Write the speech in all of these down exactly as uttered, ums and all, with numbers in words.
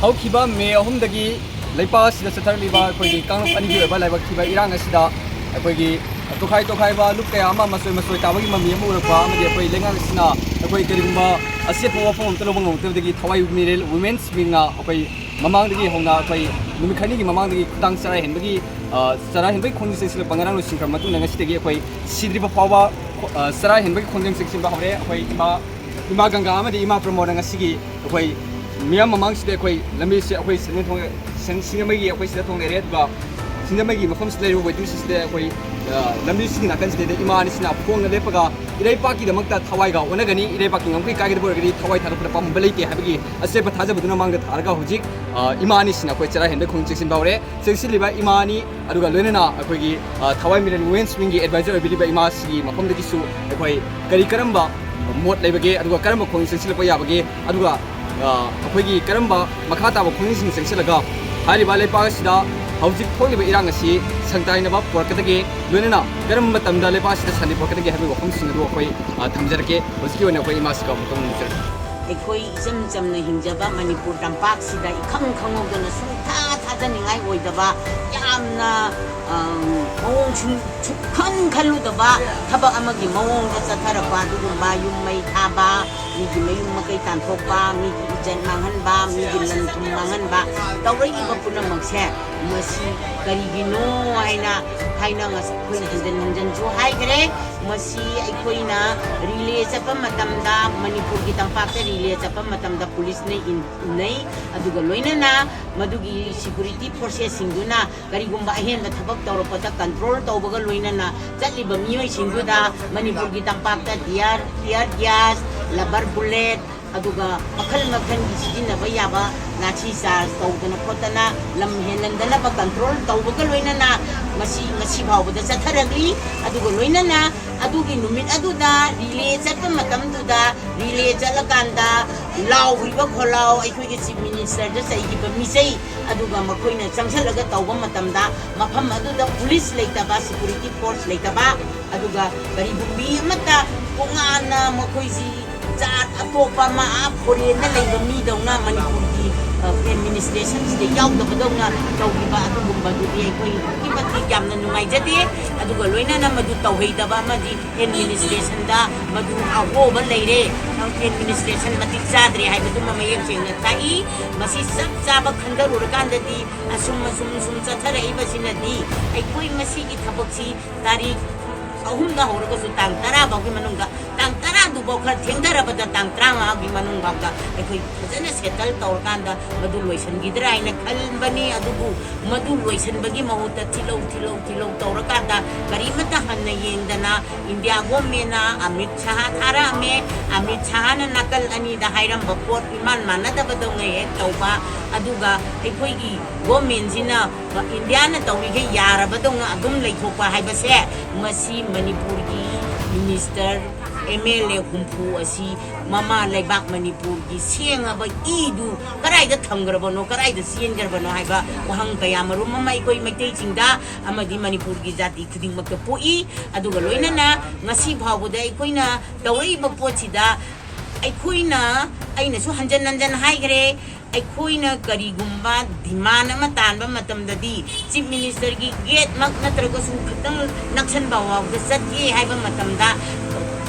ꯍꯧꯈꯤꯕ ꯃꯦ ꯑꯍꯨꯝꯗꯒꯤ ꯂꯩꯄꯥꯛ ꯑꯁꯤꯗ ꯆꯠꯊꯔꯛꯂꯤꯕ ꯑꯩꯈꯣꯏꯒꯤ ꯀꯥꯡꯂꯨꯞ ꯑꯅꯤꯒꯤ ꯑꯣꯏꯕ ꯂꯥꯏꯕꯛ ꯊꯤꯕ ꯏꯔꯥꯡ ꯑꯁꯤꯗ ꯑꯩꯈꯣꯏꯒꯤ ꯇꯣꯈꯥꯏ ꯇꯣꯈꯥꯏꯕ ꯂꯨꯞ ꯀꯌꯥ ꯑꯃ ꯃꯆꯣꯏ ꯃꯆꯣꯏ ꯇꯥꯕꯒꯤ ꯃꯃꯤ ꯑꯃ ꯎꯔꯛꯄ ꯑꯃꯗꯤ ꯑꯩꯈꯣꯏ ꯂꯩꯉꯥꯛ ꯑꯁꯤꯅ ꯑꯩꯈꯣꯏ ꯀꯔꯤꯒꯨꯝꯕ ꯑꯆꯦꯠꯄ ꯋꯥꯐꯝ ꯑꯃꯠꯇ ꯂꯧꯕ ꯉꯝꯃꯛꯇꯕꯗꯒꯤ ꯊꯋꯥꯏ ꯃꯤꯔꯦꯜ ꯋꯨꯃꯦꯟꯁ ꯋꯤꯡꯅ ꯑꯩꯈꯣꯏ ꯃꯃꯥꯡꯗꯒꯤ ꯍꯧꯅ ꯑꯩꯈꯣꯏ ꯅꯨꯃꯤꯠ ꯈꯔꯅꯤꯒꯤ ꯃꯃꯥꯡꯗꯒꯤ ꯈꯨꯗꯥꯡ ꯆꯔꯥ ꯍꯦꯟꯕꯒꯤ, ꯑ, ꯆꯔꯥ ꯍꯦꯟꯕꯒꯤ ꯈꯣꯡꯖꯪ ꯆꯪꯁꯤꯜꯂꯛꯄ ꯉꯔꯥꯡ ꯂꯣꯏꯁꯤꯟꯈ꯭ꯔꯕ ꯃꯇꯨꯡꯗ ꯉꯁꯤꯗꯒꯤ ꯑꯩꯈꯣꯏ ꯁꯤꯗ꯭ꯔꯤꯕ ꯐꯥꯎꯕ, ꯑ, ꯆꯔꯥ ꯍꯦꯟꯕꯒꯤ ꯈꯣꯡꯖꯪ ꯆꯪꯁꯤꯟꯕ ꯍꯧꯔꯦ꯫ ꯑꯩꯈꯣꯏ ꯏꯃꯥ, ꯏꯃꯥ ꯒꯪꯒꯥ ꯑꯃꯗꯤ ꯏꯃꯥ ꯕ꯭ꯔꯍꯃꯣꯅ ꯉꯁꯤꯒꯤ ꯑꯩꯈꯣꯏ ꯃꯤꯌꯥꯝ ꯃꯃꯥꯡꯁꯤꯗ ꯑꯩꯈꯣꯏ ꯂꯝꯕꯤꯁꯦ ꯑꯩꯈꯣꯏ ꯁꯤꯡꯖꯃꯩ ꯊꯣꯡ, ꯁꯤꯡ-, ꯁꯤꯡꯖꯃꯩꯒꯤ ꯑꯩꯈꯣꯏ ꯁꯤꯗ ꯊꯣꯡ ꯂꯩꯔꯦ꯫ ꯑꯗꯨꯒ ꯁꯤꯡꯖꯃꯩꯒꯤ ꯃꯐꯝꯁꯤꯗ ꯂꯩꯔꯤꯕ ꯋꯦꯇꯤꯡ ꯁꯦꯠꯁꯤꯗ ꯑꯩꯈꯣꯏ, ꯑ, ꯂꯝꯕꯤꯁꯤꯒꯤ ꯅꯥꯀꯟꯁꯤꯗꯩꯗ ꯏꯃꯥ ꯑꯅꯤꯁꯤꯅ ꯐꯣꯡꯅ ꯂꯦꯞꯄꯒ ꯏꯔꯩꯄꯥꯛꯀꯤꯗꯃꯛꯇ ꯊꯋꯥꯏꯒ ꯑꯣꯟꯅꯒꯅꯤ, ꯏꯔꯩꯄꯥꯛꯀꯤ ꯉꯝꯈꯩ ꯀꯥꯏꯒꯗꯕ ꯑꯣꯏꯔꯒꯗꯤ ꯊꯋꯥꯏ ꯊꯥꯗꯣꯛꯄꯗ ꯄꯥꯝꯕ ꯂꯩꯇꯦ ꯍꯥꯏꯕꯒꯤ ꯑꯆꯦꯠꯄ ꯊꯥꯖꯕꯗꯨꯅ ꯃꯥꯡꯗ ꯊꯥꯔꯒ ꯍꯧꯖꯤꯛ, ꯑ, ꯏꯃꯥ ꯑꯅꯤꯁꯤꯅ ꯑꯩꯈꯣꯏ ꯆꯔꯥ ꯍꯦꯟꯕꯒꯤ ꯈꯣꯡꯖꯪ ꯆꯦꯛꯁꯤꯟꯕ ꯍꯧꯔꯦ꯫ ꯆꯦꯛꯁꯤꯜꯂꯤꯕ ꯏꯃꯥ ꯑꯅꯤ, ꯑꯗꯨꯒ ꯂꯣꯏꯅꯅ ꯑꯩꯈꯣꯏꯒꯤ, ꯑ, ꯊꯋꯥꯏ ꯃꯤꯔꯦꯜ ꯋꯨꯃꯦꯟꯁ ꯋꯤꯡꯒꯤ ꯑꯦꯗꯚꯥꯏꯖꯔ ꯑꯣꯏꯕꯤꯔꯤꯕ ꯏꯃꯥꯁꯤꯒꯤ ꯃꯐꯝꯗꯒꯤꯁꯨ ꯑꯩꯈꯣꯏ ꯀꯔꯤ ꯀꯔꯝꯕ ꯃꯣꯠ ꯂꯩꯕꯒꯦ, ꯑꯗꯨꯒ ꯀꯔꯝꯕ ꯈꯣꯡꯖꯪ ꯆꯦꯛꯁꯤꯜꯂꯛꯄ ꯌꯥꯕꯒꯦ, ꯑꯗꯨꯒ, ꯑ, ꯑꯩꯈꯣꯏꯒꯤ ꯀꯔꯝꯕ ꯃꯈꯥ ꯇꯥꯕ ꯈꯣꯡꯖꯪꯁꯤꯡ ꯆꯦꯛꯁꯤꯜꯂꯒ ꯍꯥꯏꯔꯤꯕ ꯂꯩꯄꯥꯛ ꯑꯁꯤꯗ ꯍꯧꯖꯤꯛ ꯊꯣꯛꯂꯤꯕ ꯏꯔꯥꯡ ꯑꯁꯤ ꯁꯪꯇꯥꯏꯅꯕ ꯄꯨꯔꯛꯀꯗꯒꯦ, ꯂꯣꯏꯅꯅ ꯀꯔꯝꯕ ꯃꯇꯝꯗ ꯂꯩꯄꯥꯛ ꯑꯁꯤꯗ ꯁꯥꯟꯇꯤ ꯄꯨꯔꯛꯀꯗꯒꯦ ꯍꯥꯏꯕꯒꯤ ꯋꯥꯐꯝꯁꯤꯡ ꯑꯗꯨ ꯑꯩꯈꯣꯏ, ꯑ, ꯊꯝꯖꯔꯛꯀꯦ꯫ ꯍꯧꯖꯤꯛꯀꯤ ꯑꯣꯏꯅ ꯑꯩꯈꯣꯏ ꯏꯃꯥꯁꯤꯒ ꯑꯃꯨꯛꯇꯪ ꯎꯅꯖꯔꯛꯀꯦ꯫ ꯑꯩꯈꯣꯏ ꯏꯆꯝ ꯆꯝꯅ ꯍꯤꯡꯖꯕ ꯃꯅꯤꯄꯨꯔ ꯇꯝꯄꯥꯛꯁꯤꯗ ꯏꯈꯪ ꯈꯪꯍꯧꯗꯅ ꯁꯨꯡꯊꯥ ꯊꯥꯖꯅꯤꯡꯉꯥꯏ ꯑꯣꯏꯗꯕ ꯌꯥꯝꯅ, ꯑꯝ, ꯃꯑꯣꯡ ꯁꯨꯝ ꯁꯨꯡꯈꯟ ꯈꯜꯂꯨꯗꯕ ꯊꯕꯛ ꯑꯃꯒꯤ ꯃꯑꯣꯡꯗ ꯆꯠꯊꯔꯛꯄ ꯑꯗꯨꯒꯨꯝꯕ ꯌꯨꯝ ꯃꯩ ꯊꯥꯕ, ꯃꯤꯒꯤ ꯃꯌꯨꯝ ꯃꯀꯩ ꯇꯥꯟꯊꯣꯛꯄ, ꯃꯤꯒꯤ ꯏꯖꯠ ꯃꯥꯡꯍꯟꯕ, ꯃꯤꯒꯤ ꯂꯟ ꯊꯨꯝ ꯃꯥꯡꯍꯟꯕ ꯇꯧꯔꯛꯏꯕ ꯄꯨꯝꯅꯃꯛꯁꯦ ꯃꯁꯤ ꯀꯔꯤꯒꯤꯅꯣ ꯍꯥꯏꯅ ꯊꯥꯏꯅ ꯉꯁ-, ꯑꯩꯈꯣꯏꯅ ꯍꯟꯖꯤꯟ ꯍꯟꯖꯤꯟꯁꯨ ꯍꯥꯏꯈ꯭ꯔꯦ꯫ ꯃꯁꯤ ꯑꯩꯈꯣꯏꯅ ꯔꯤꯂꯦ ꯆꯠꯄ ꯃꯇꯝꯗ, ꯃꯅꯤꯄꯨꯔꯒꯤ ꯇꯝꯄꯥꯛꯇ ꯔꯤꯂꯦ ꯆꯠꯄ ꯃꯇꯝꯗ ꯄꯨꯂꯤꯁꯅ ꯏꯟ-, ꯏꯟꯅꯩ꯫ ꯑꯗꯨꯒ ꯂꯣꯏꯅꯅ ꯃꯗꯨꯒꯤ ꯁꯤꯀ꯭ꯌꯨꯔꯤꯇꯤ ꯐꯣꯔꯁꯦꯁꯁꯤꯡꯗꯨꯅ ꯀꯔꯤꯒꯨꯝꯕ ꯑꯍꯦꯟꯕ ꯊꯕꯛ ꯇꯧꯔꯛꯄꯗ ꯀꯟꯇ꯭ꯔꯣꯜ ꯇꯧꯕꯒ ꯂꯣꯏꯅꯅ ꯆꯠꯂꯤꯕ ꯃꯤꯑꯣꯏꯁꯤꯡꯗꯨꯗ ꯃꯅꯤꯄꯨꯔꯒꯤ ꯇꯝꯄꯥꯛꯇ tear, tear gas, rubber bullet, ꯑꯗꯨꯒ ꯃꯈꯜ ꯃꯈꯜꯒꯤ ꯁꯤꯖꯤꯟꯅꯕ ꯌꯥꯕ ꯂꯥꯊꯤ ꯆꯥꯔꯖ ꯇꯧꯗꯅ ꯈꯣꯠꯇꯅ ꯂꯝ ꯍꯦꯟꯍꯟꯗꯅꯕ ꯀꯟꯇ꯭ꯔꯣꯜ ꯇꯧꯕꯒ ꯂꯣꯏꯅꯅ ꯃꯁꯤ ꯉꯁꯤ ꯐꯥꯎꯕꯗ ꯆꯠꯊꯔꯛꯂꯤ꯫ ꯑꯗꯨꯒ ꯂꯣꯏꯅꯅ ꯑꯗꯨꯒꯤ ꯅꯨꯃꯤꯠ ꯑꯗꯨꯗ ꯔꯤꯂꯦ ꯆꯠꯄ ꯃꯇꯝꯗꯨꯗ, ꯔꯤꯂꯦ ꯆꯠꯂꯀꯥꯟꯗ ꯂꯥꯎꯈ꯭ꯔꯤꯕ ꯈꯣꯜꯂꯥꯎ, ꯑꯩꯈꯣꯏꯒꯤ ꯆꯤꯐ ꯃꯤꯅꯤꯁꯇꯔꯗ ꯆꯩꯈꯤꯕ ꯃꯤꯆꯩ, ꯑꯗꯨꯒ ꯃꯈꯣꯏꯅ ꯆꯪꯁꯤꯜꯂꯒ ꯇꯧꯕ ꯃꯇꯝꯗ ꯃꯐꯝ ꯑꯗꯨꯗ ꯄꯨꯂꯤꯁ ꯂꯩꯇꯕ, ꯁꯤꯀ꯭ꯌꯨꯔꯤꯇꯤ ꯐꯣꯔꯁ ꯂꯩꯇꯕ, ꯑꯗꯨꯒ ꯀꯔꯤꯒꯨꯝꯕꯤ ꯑꯃꯠꯇ ꯇꯣꯉꯥꯟꯅ ꯃꯈꯣꯏꯁꯤ ꯖꯥꯠ ꯑꯇꯣꯞꯄ ꯑꯃ, ꯑꯥ ꯐꯣꯔꯦꯟꯗ ꯂꯩꯕ ꯃꯤꯗꯧꯅ ꯃꯅꯤꯄꯨꯔꯒꯤ ꯑꯦꯗꯃꯤꯅꯤꯁꯇ꯭ꯔꯦꯁꯟꯁꯤꯗ ꯌꯥꯎꯗꯕꯗꯧꯅ ꯇꯧꯈꯤꯕ ꯑꯗꯨꯒꯨꯝꯕꯗꯨꯗꯤ ꯑꯩꯈꯣꯏ ꯑꯗꯨꯛꯀꯤ ꯃꯇꯤꯛ ꯌꯥꯝꯅ ꯅꯨꯡꯉꯥꯏꯖꯗꯦ꯫ ꯑꯗꯨꯒ ꯂꯣꯏꯅꯅ ꯃꯗꯨ ꯇꯧꯍꯩꯗꯕ ꯑꯃꯗꯤ ꯑꯦꯗꯃꯤꯅꯤꯁꯇ꯭ꯔꯦꯁꯟꯗ ꯃꯗꯨ ꯑꯍꯣꯕ ꯂꯩꯔꯦ, ꯑꯦꯗꯃꯤꯅꯤꯁꯇ꯭ꯔꯦꯁꯟ ꯃꯇꯤꯛ ꯆꯥꯗ꯭ꯔꯦ ꯍꯥꯏꯕꯗꯨꯃ ꯃꯌꯦꯛ ꯁꯦꯡꯅ ꯇꯥꯛꯏ꯫ ꯃꯁꯤ ꯆꯞ ꯆꯥꯕ ꯈꯟꯊꯔꯨꯔꯀꯥꯟꯗꯗꯤ ꯑꯁꯨꯝ ꯑꯁꯨꯝ ꯁꯨꯝ ꯆꯠꯊꯔꯛꯏꯕꯁꯤꯅꯗꯤ ꯑꯩꯈꯣꯏ ꯃꯁꯤꯒꯤ ꯊꯕꯛꯁꯤ ꯇꯥꯔꯤꯛ ꯑꯍꯨꯝꯗ ꯍꯧꯔꯒꯁꯨ ꯇꯥꯡ ꯇꯔꯥ ꯐꯥꯎꯒꯤ ꯃꯅꯨꯡꯗ, ꯇꯥꯡ ꯇꯔꯥꯗꯨꯐꯥꯎ ꯈꯔ ꯊꯦꯡꯊꯔꯕꯗ ꯇꯥꯡ ꯇꯔꯥꯃꯉꯥꯒꯤ ꯃꯅꯨꯡ ꯐꯥꯎꯗ ꯑꯩꯈꯣꯏ ꯐꯖꯅ ꯁꯦꯇꯜ ꯇꯧꯔꯀꯥꯟꯗ ꯃꯗꯨ ꯂꯣꯏꯁꯤꯟꯈꯤꯗ꯭ꯔꯥ ꯍꯥꯏꯅ ꯈꯟꯕꯅꯤ꯫ ꯑꯗꯨꯕꯨ ꯃꯗꯨ ꯂꯣꯏꯁꯤꯟꯕꯒꯤ ꯃꯍꯨꯠꯇ ꯊꯤꯜꯂꯧ ꯊꯤꯜꯂꯧ ꯊꯤꯜꯂꯧ ꯇꯧꯔꯀꯥꯟꯗ ꯀꯔꯤꯃꯠꯇ ꯍꯟꯅ ꯌꯦꯡꯗꯅ ꯏꯟꯗꯤꯌꯥ ꯒꯣꯔꯃꯦꯟꯅ ꯑꯃꯤꯠ ꯁꯍꯥ ꯊꯥꯔꯛꯑꯝꯃꯦ꯫ ꯑꯃꯤꯠ ꯁꯍꯥꯅ ꯅꯥꯀꯜ ꯑꯅꯤꯗ ꯍꯥꯏꯔꯝꯕ ꯄꯣꯠ ꯏꯃꯥꯟ ꯃꯥꯟꯅꯗꯕꯗꯧꯅ ꯍꯦꯛ ꯇꯧꯕ, ꯑꯗꯨꯒ ꯑꯩꯈꯣꯏꯒꯤ ꯒꯣꯔꯃꯦꯟꯁꯤꯅ ꯏꯟꯗꯤꯌꯥꯅ ꯇꯧꯔꯤꯈꯩ ꯌꯥꯔꯕꯗꯧꯅ ꯑꯗꯨꯝ ꯂꯩꯊꯣꯛꯄ ꯍꯥꯏꯕꯁꯦ, ꯃꯁꯤ ꯃꯅꯤꯄꯨꯔꯒꯤ ꯃꯤꯅꯤꯁꯇꯔ, ꯑꯦꯝ ꯑꯦꯜ ꯑꯦ ꯍꯨꯝꯐꯨ ꯑꯁꯤ ꯃꯃꯥ ꯂꯩꯕꯥꯛ ꯃꯅꯤꯄꯨꯔꯒꯤ ꯁꯦꯡꯉꯕ ꯏꯗꯨ ꯀꯗꯥꯏꯗ ꯊꯝꯈ꯭ꯔꯕꯅꯣ, ꯀꯗꯥꯏꯗ ꯆꯦꯟꯈ꯭ꯔꯕꯅꯣ ꯍꯥꯏꯕ ꯋꯥꯍꯪ ꯀꯌꯥ ꯃꯔꯨꯝ ꯑꯃ ꯑꯩꯈꯣꯏ ꯃꯩꯇꯩꯁꯤꯡꯗ ꯑꯃꯗꯤ ꯃꯅꯤꯄꯨꯔꯒꯤ ꯖꯥꯇꯤ ꯈꯨꯗꯤꯡꯃꯛꯇ ꯄꯣꯛꯏ꯫ ꯑꯗꯨꯒ ꯂꯣꯏꯅꯅ ꯉꯁꯤ ꯐꯥꯎꯕꯗ ꯑꯩꯈꯣꯏꯅ ꯇꯧꯔꯛꯏꯕ ꯄꯣꯠꯁꯤꯗ ꯑꯩꯈꯣꯏꯅ, ꯑꯩꯅꯁꯨ ꯍꯟꯖꯟ ꯍꯟꯖꯟ ꯍꯥꯏꯈ꯭ꯔꯦ, ꯑꯩꯈꯣꯏꯅ ꯀꯔꯤꯒꯨꯝꯕ ꯗꯤꯃꯥꯟ ꯑꯃ ꯇꯥꯟꯕ ꯃꯇꯝꯗꯗꯤ ꯆꯤꯐ ꯃꯤꯅꯤꯁꯇꯔꯒꯤ ꯒꯦꯠꯃꯛ ꯅꯠꯇ꯭ꯔꯒꯁꯨ ꯈꯤꯇꯪ ꯅꯛꯁꯟꯕ ꯐꯥꯎꯗ ꯆꯠꯀꯦ ꯍꯥꯏꯕ ꯃꯇꯝꯗ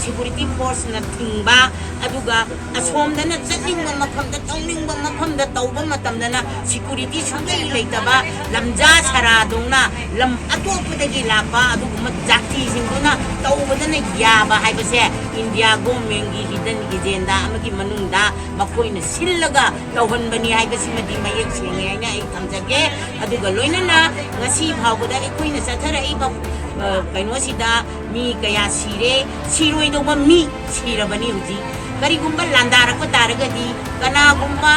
ꯁꯦꯀꯨꯔꯤꯇꯤ ꯐꯣꯔꯁꯅ ꯊꯤꯡꯕ, ꯑꯗꯨꯒ ꯑꯁꯣꯝꯗꯅ ꯆꯠꯅꯤꯡꯕ ꯃꯐꯝꯗ, ꯇꯧꯅꯤꯡꯕ ꯃꯐꯝꯗ ꯇꯧꯕ ꯃꯇꯝꯗꯅ ꯁꯦꯀꯨꯔꯤꯇꯤ ꯁꯨꯡꯂꯩ ꯂꯩꯇꯕ, ꯂꯝꯖꯥ ꯁꯔꯥꯗꯧꯅ ꯂꯝ ꯑꯇꯣꯞꯄꯗꯒꯤ ꯂꯥꯛꯄ ꯑꯗꯨꯒꯨꯝꯕ ꯖꯥꯇꯤꯁꯤꯡꯗꯨꯅ ꯇꯧꯕꯗꯅ ꯌꯥꯕ ꯍꯥꯏꯕꯁꯦ ꯏꯟꯗꯤꯌꯥ ꯒꯣꯔꯃꯦꯟꯒꯤ ꯍꯤꯗꯟ ꯑꯦꯖꯦꯟꯗꯥ ꯑꯃꯒꯤ ꯃꯅꯨꯡꯗ ꯃꯈꯣꯏꯅ ꯁꯤꯜꯂꯒ ꯇꯧꯍꯟꯕꯅꯤ ꯍꯥꯏꯕꯁꯤꯃꯗꯤ ꯃꯌꯦꯛ ꯁꯦꯡꯉꯦ ꯍꯥꯏꯅ ꯑꯩ ꯊꯝꯖꯒꯦ꯫ ꯑꯗꯨꯒ ꯂꯣꯏꯅꯅ ꯉꯁꯤ ꯐꯥꯎꯕꯗ ꯑꯩꯈꯣꯏꯅ ꯆꯠꯊꯔꯛꯏꯕ, ꯑ, ꯀꯩꯅꯣꯁꯤꯗ ꯃꯤ ꯀꯌꯥ ꯁꯤꯔꯦ, ꯁꯤꯔꯣꯏꯗꯧꯕ ꯃꯤ ꯁꯤꯔꯕꯅꯤ ꯍꯧꯖꯤꯛ꯫ ꯀꯔꯤꯒꯨꯝꯕ ꯂꯥꯟꯗꯥꯔꯛꯄ ꯇꯥꯔꯒꯗꯤ, ꯀꯅꯥꯒꯨꯝꯕ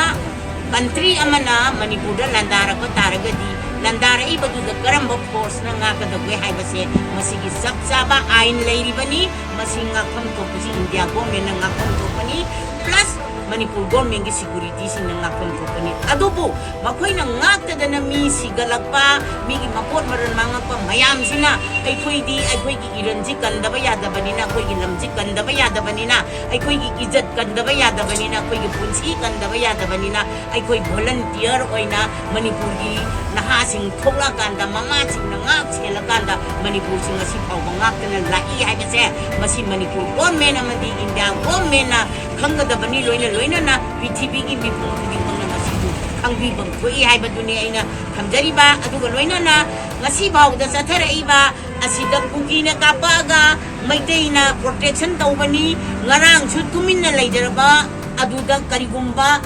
ꯀꯟꯇ꯭ꯔꯤ ꯑꯃꯅ ꯃꯅꯤꯄꯨꯔꯗ ꯂꯥꯟꯗꯥꯔꯛꯄ ꯇꯥꯔꯒꯗꯤ, ꯂꯥꯟꯗꯥꯔꯛꯏꯕꯗꯨꯗ ꯀꯔꯝꯕ ꯐꯣꯔꯁꯅ ꯉꯥꯛꯀꯗꯧꯒꯦ ꯍꯥꯏꯕꯁꯦ ꯃꯁꯤꯒꯤ ꯆꯞ ꯆꯥꯕ ꯑꯥꯏꯟ ꯂꯩꯔꯤꯕꯅꯤ꯫ ꯃꯁꯤ ꯉꯥꯛꯐꯝ ꯊꯣꯛꯄꯁꯤ ꯏꯟꯗꯤꯌꯥ ꯒꯣꯔꯃꯦꯟꯅ ꯉꯥꯛꯐꯝ ꯊꯣꯛꯄꯅꯤ, ꯄ꯭ꯂꯁ ꯃꯅꯤꯄꯨꯔ ꯒꯣꯔꯃꯦꯟꯒꯤ ꯁꯤꯀ꯭ꯌꯨꯔꯤꯇꯤꯁꯤꯡꯅ ꯉꯥꯛꯐꯝ ꯊꯣꯛꯄꯅꯤ꯫ ꯑꯗꯨꯕꯨ ꯃꯈꯣꯏꯅ ꯉꯥꯛꯇꯗꯅ ꯃꯤ ꯁꯤꯒꯠꯂꯛꯄ, ꯃꯤꯒꯤ ꯃꯄꯣꯠ ꯃꯔꯜ ꯃꯥꯡꯉꯛꯄ ꯃꯌꯥꯝꯁꯤꯅ ꯑꯩꯈꯣꯏꯗꯤ ꯑꯩꯈꯣꯏꯒꯤ ꯏꯔꯟꯁꯤ ꯀꯟꯗꯕ ꯌꯥꯗꯕꯅꯤꯅ, ꯑꯩꯈꯣꯏꯒꯤ ꯂꯝꯁꯤ ꯀꯟꯗꯕ ꯌꯥꯗꯕꯅꯤꯅ, ꯑꯩꯈꯣꯏꯒꯤ ꯏꯖꯠ ꯀꯟꯗꯕ ꯌꯥꯗꯕꯅꯤꯅ, ꯑꯩꯈꯣꯏꯒꯤ ꯄꯨꯟꯁꯤ ꯀꯟꯗꯕ ꯌꯥꯗꯕꯅꯤꯅ ꯑꯩꯈꯣꯏ ꯚꯣꯂꯟꯇꯤꯌꯔ ꯑꯣꯏꯅ ꯃꯅꯤꯄꯨꯔꯒꯤ ꯅꯍꯥꯁꯤꯡ ꯊꯣꯛꯂꯛꯑꯀꯥꯟꯗ, ꯃꯃꯥꯁꯤꯡꯅ ꯉꯥꯛ ꯁꯦꯜꯂꯀꯥꯟꯗ ꯃꯅꯤꯄꯨꯔꯁꯤ ꯉꯁꯤ ꯐꯥꯎꯕ ꯉꯥꯛꯇꯅ ꯂꯥꯛꯏ ꯍꯥꯏꯕꯁꯦ ꯃꯁꯤ ꯃꯅꯤꯄꯨꯔ ꯒꯣꯔꯃꯦꯟ ꯑꯃꯗꯤ ꯏꯟꯗꯤꯌꯥ ꯒꯣꯔꯃꯦꯟꯅ ꯈꯪꯒꯗꯕꯅꯤ꯫ ꯂꯣꯏꯅ ꯂꯣꯏꯅꯅ ꯄ꯭ꯔꯤꯊꯤꯕꯤꯒꯤ ꯃꯤꯄꯨꯝ ꯈꯨꯗꯤꯡꯃꯛꯅ ꯃꯁꯤꯕꯨ ꯈꯪꯕꯤꯐꯝ ꯊꯣꯛꯏ ꯍꯥꯏꯕꯗꯨꯅꯤ ꯑꯩꯅ ꯊꯝꯖꯔꯤꯕ꯫ ꯑꯗꯨꯒ ꯂꯣꯏꯅꯅ ꯉꯁꯤ ꯐꯥꯎꯕꯗ ꯆꯠꯊꯔꯛꯏꯕ ꯑꯁꯤꯗ ꯀꯨꯀꯤꯅ ꯀꯥꯞꯄꯛꯑꯒ ꯃꯩꯇꯩꯅ ꯄ꯭ꯔꯣꯇꯦꯛꯁꯟ ꯇꯧꯕꯅꯤ꯫ ꯉꯔꯥꯡꯁꯨ ꯇꯨꯃꯤꯟꯅ ꯂꯩꯖꯔꯕ ꯑꯗꯨꯗ ꯀꯔꯤꯒꯨꯝꯕ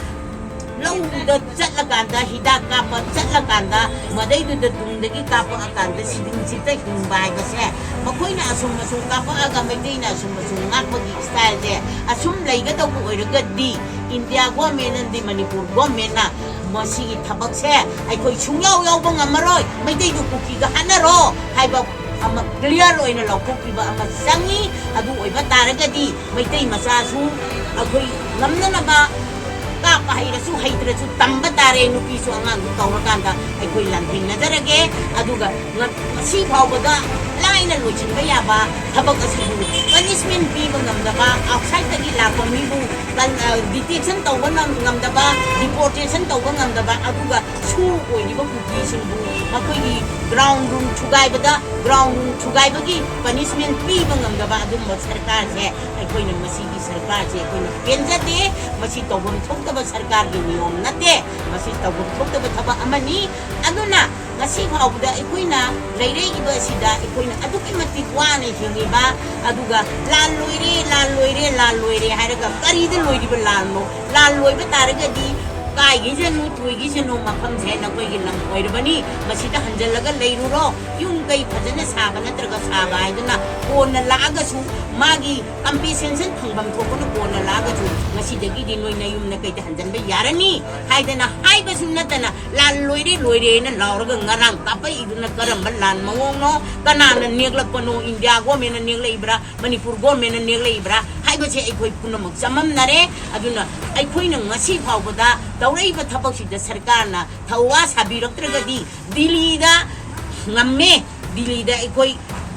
ꯂꯧꯗ ꯆꯠꯂꯀꯥꯟꯗ, ꯍꯤꯗꯥꯛ ꯀꯥꯞꯄ ꯆꯠꯂꯀꯥꯟꯗ ꯃꯗꯩꯗꯨꯗ ꯇꯨꯡꯗꯒꯤ ꯀꯥꯞꯄꯛꯑꯀꯥꯟꯗ ꯁꯤꯗꯤꯡꯁꯤꯗ ꯍꯤꯡꯕ ꯍꯥꯏꯕꯁꯦ ꯃꯈꯣꯏꯅ ꯑꯁꯨꯝ ꯑꯁꯨꯝ ꯀꯥꯞꯄꯛꯑꯒ ꯃꯩꯇꯩꯅ ꯑꯁꯨꯝ ꯑꯁꯨꯝ ꯉꯥꯛꯄꯒꯤ ꯁ꯭ꯇꯥꯏꯜꯁꯦ ꯑꯁꯨꯝ ꯂꯩꯒꯗꯧꯕ ꯑꯣꯏꯔꯒꯗꯤ ꯏꯟꯗꯤꯌꯥ ꯒꯣꯔꯃꯦꯟꯅꯗꯤ, ꯃꯅꯤꯄꯨꯔ ꯒꯣꯔꯃꯦꯟꯅ ꯃꯁꯤꯒꯤ ꯊꯕꯛꯁꯦ ꯑꯩꯈꯣꯏ ꯁꯨꯡꯌꯥꯎ ꯌꯥꯎꯕ ꯉꯝꯃꯔꯣꯏ, ꯃꯩꯇꯩꯗꯨ ꯀꯨꯀꯤꯒ ꯍꯥꯠꯅꯔꯣ ꯍꯥꯏꯕ ꯑꯃ ꯀ꯭ꯂꯤꯌꯥꯔ ꯑꯣꯏꯅ ꯂꯥꯎꯊꯣꯛꯄꯤꯕ ꯑꯃ ꯆꯪꯉꯤ꯫ ꯑꯗꯨ ꯑꯣꯏꯕ ꯇꯥꯔꯒꯗꯤ ꯃꯩꯇꯩ ꯃꯆꯥꯁꯨ ꯑꯩꯈꯣꯏ ꯉꯝꯅꯅꯕ ꯀꯥꯞꯄ ꯍꯩꯔꯁꯨ ꯍꯩꯇ꯭ꯔꯁꯨ ꯇꯝꯕ ꯇꯥꯔꯦ꯫ ꯅꯨꯄꯤꯁꯨ ꯑꯉꯥꯡꯁꯨ ꯇꯧꯔꯀꯥꯟꯗ ꯑꯩꯈꯣꯏ ꯂꯥꯟꯊꯦꯡꯅꯖꯔꯒꯦ꯫ ꯑꯗꯨꯒ ꯉ-, ꯉꯁꯤ ꯐꯥꯎꯕꯗ ꯂꯥꯏꯅ ꯂꯣꯏꯁꯤꯟꯕ ꯌꯥꯕ ꯊꯕꯛ ꯑꯁꯤꯕꯨ ꯄꯅꯤꯁꯃꯦꯟ ꯄꯤꯕ ꯉꯝꯗꯕ, ꯑꯥꯎꯠꯁꯥꯏꯠꯇꯒꯤ ꯂꯥꯛꯄ ꯃꯤꯕꯨ ꯗꯤꯇꯦꯛꯁꯟ ꯇꯧꯕ ꯉꯝ-, ꯉꯝꯗꯕ, ꯗꯤꯄꯣꯔꯇꯦꯁꯟ ꯇꯧꯕ ꯉꯝꯗꯕ, ꯑꯗꯨꯒ ꯁꯨ ꯑꯣꯏꯔꯤꯕ ꯀꯨꯀꯤꯁꯤꯡꯕꯨ ꯃꯈꯣꯏꯒꯤ ꯒ꯭ꯔꯥꯎꯟ ꯔꯨꯜ ꯊꯨꯒꯥꯏꯕꯗ, ꯒ꯭ꯔꯥꯎꯟ ꯔꯨꯜ ꯊꯨꯒꯥꯏꯕꯒꯤ ꯄꯅꯤꯁꯃꯦꯟ ꯄꯤꯕ ꯉꯝꯗꯕ ꯑꯗꯨꯒꯨꯝꯕ ꯁꯔꯀꯥꯔꯁꯦ ꯑꯩꯈꯣꯏꯅ, ꯃꯁꯤꯒꯤ ꯁꯔꯀꯥꯔꯁꯦ ꯑꯩꯈꯣꯏꯅ ꯄꯦꯟꯖꯗꯦ꯫ ꯃꯁꯤ ꯇꯧꯐꯝ ꯊꯣꯛꯇꯕ ꯁꯔꯀꯥꯔꯒꯤ ꯅꯤꯌꯣꯝ ꯅꯠꯇꯦ꯫ ꯃꯁꯤ ꯇꯧꯐꯝ ꯊꯣꯛꯇꯕ ꯊꯕꯛ ꯑꯃꯅꯤ꯫ ꯑꯗꯨꯅ ꯉꯁꯤ ꯐꯥꯎꯕꯗ ꯑꯩꯈꯣꯏꯅ ꯂꯩꯔꯛꯏꯕ ꯑꯁꯤꯗ ꯑꯩꯈꯣꯏꯅ ꯑꯗꯨꯛꯀꯤ ꯃꯇꯤꯛ ꯋꯥꯅ ꯍꯤꯡꯉꯤꯕ, ꯑꯗꯨꯒ ꯂꯥꯟ ꯂꯣꯏꯔꯦ, ꯂꯥꯟ ꯂꯣꯏꯔꯦ, ꯂꯥꯟ ꯂꯣꯏꯔꯦ ꯍꯥꯏꯔꯒ ꯀꯔꯤꯗ ꯂꯣꯏꯔꯤꯕ ꯂꯥꯟꯅꯣ? ꯂꯥꯟ ꯂꯣꯏꯕ ꯇꯥꯔꯒꯗꯤ ꯀꯥꯏꯈꯤꯁꯅꯨ, ꯇꯣꯏꯈꯤꯁꯅꯨ, ꯃꯐꯝꯁꯦ ꯅꯈꯣꯏꯒꯤ ꯂꯝ ꯑꯣꯏꯔꯕꯅꯤ, ꯃꯁꯤꯗ ꯍꯟꯖꯜꯂꯒ ꯂꯩꯔꯨꯔꯣ꯫ ꯌꯨꯝ ꯀꯩ ꯐꯖꯅ ꯁꯥꯕ ꯅꯠꯇ꯭ꯔꯒ ꯁꯥꯕ ꯍꯥꯏꯗꯨꯅ ꯀꯣꯟꯅ ꯂꯥꯛꯑꯒꯁꯨ ꯃꯥꯒꯤ compensation ꯐꯪꯐꯝ ꯊꯣꯛꯄꯅ ꯀꯣꯟꯅ ꯂꯥꯛꯑꯒꯁꯨ ꯉꯁꯤꯗꯒꯤꯗꯤ ꯅꯣꯏ ꯅꯌꯨꯝ ꯅꯀꯩꯗ ꯍꯟꯖꯟꯕ ꯌꯥꯔꯅꯤ ꯍꯥꯏꯗꯅ ꯍꯥꯏꯕꯁꯨ ꯅꯠꯇꯅ ꯂꯥꯟ ꯂꯣꯏꯔꯦ ꯂꯣꯏꯔꯦꯅ ꯂꯥꯎꯔꯒ ꯉꯔꯥꯡ ꯀꯥꯞꯄꯛꯏꯗꯨꯅ ꯀꯔꯝꯕ ꯂꯥꯟ ꯃꯑꯣꯡꯅꯣ? ꯀꯅꯥꯅ ꯅꯦꯛꯂꯛꯄꯅꯣ? ꯏꯟꯗꯤꯌꯥ ꯒꯣꯔꯃꯦꯟꯅ ꯅꯦꯛꯂꯛꯏꯕ꯭ꯔꯥ, ꯃꯅꯤꯄꯨꯔ ꯒꯣꯔꯃꯦꯟꯅ ꯅꯦꯛꯂꯛꯏꯕ꯭ꯔꯥ ꯍꯥꯏꯕꯁꯦ ꯑꯩꯈꯣꯏ ꯄꯨꯝꯅꯃꯛ ꯆꯃꯝꯅꯔꯦ꯫ ꯑꯗꯨꯅ ꯑꯩꯈꯣꯏꯅ ꯉꯁꯤ ꯐꯥꯎꯕꯗ ꯇꯧꯔꯛꯏꯕ ꯊꯕꯛꯁꯤꯗ ꯁꯔꯀꯥꯔꯅ ꯊꯧꯋꯥ ꯁꯥꯕꯤꯔꯛꯇ꯭ꯔꯒꯗꯤ ꯗꯤꯜꯂꯤꯗ ꯉꯝꯃꯦ, ꯗꯤꯜꯂꯤꯗ ꯑꯩꯈꯣꯏ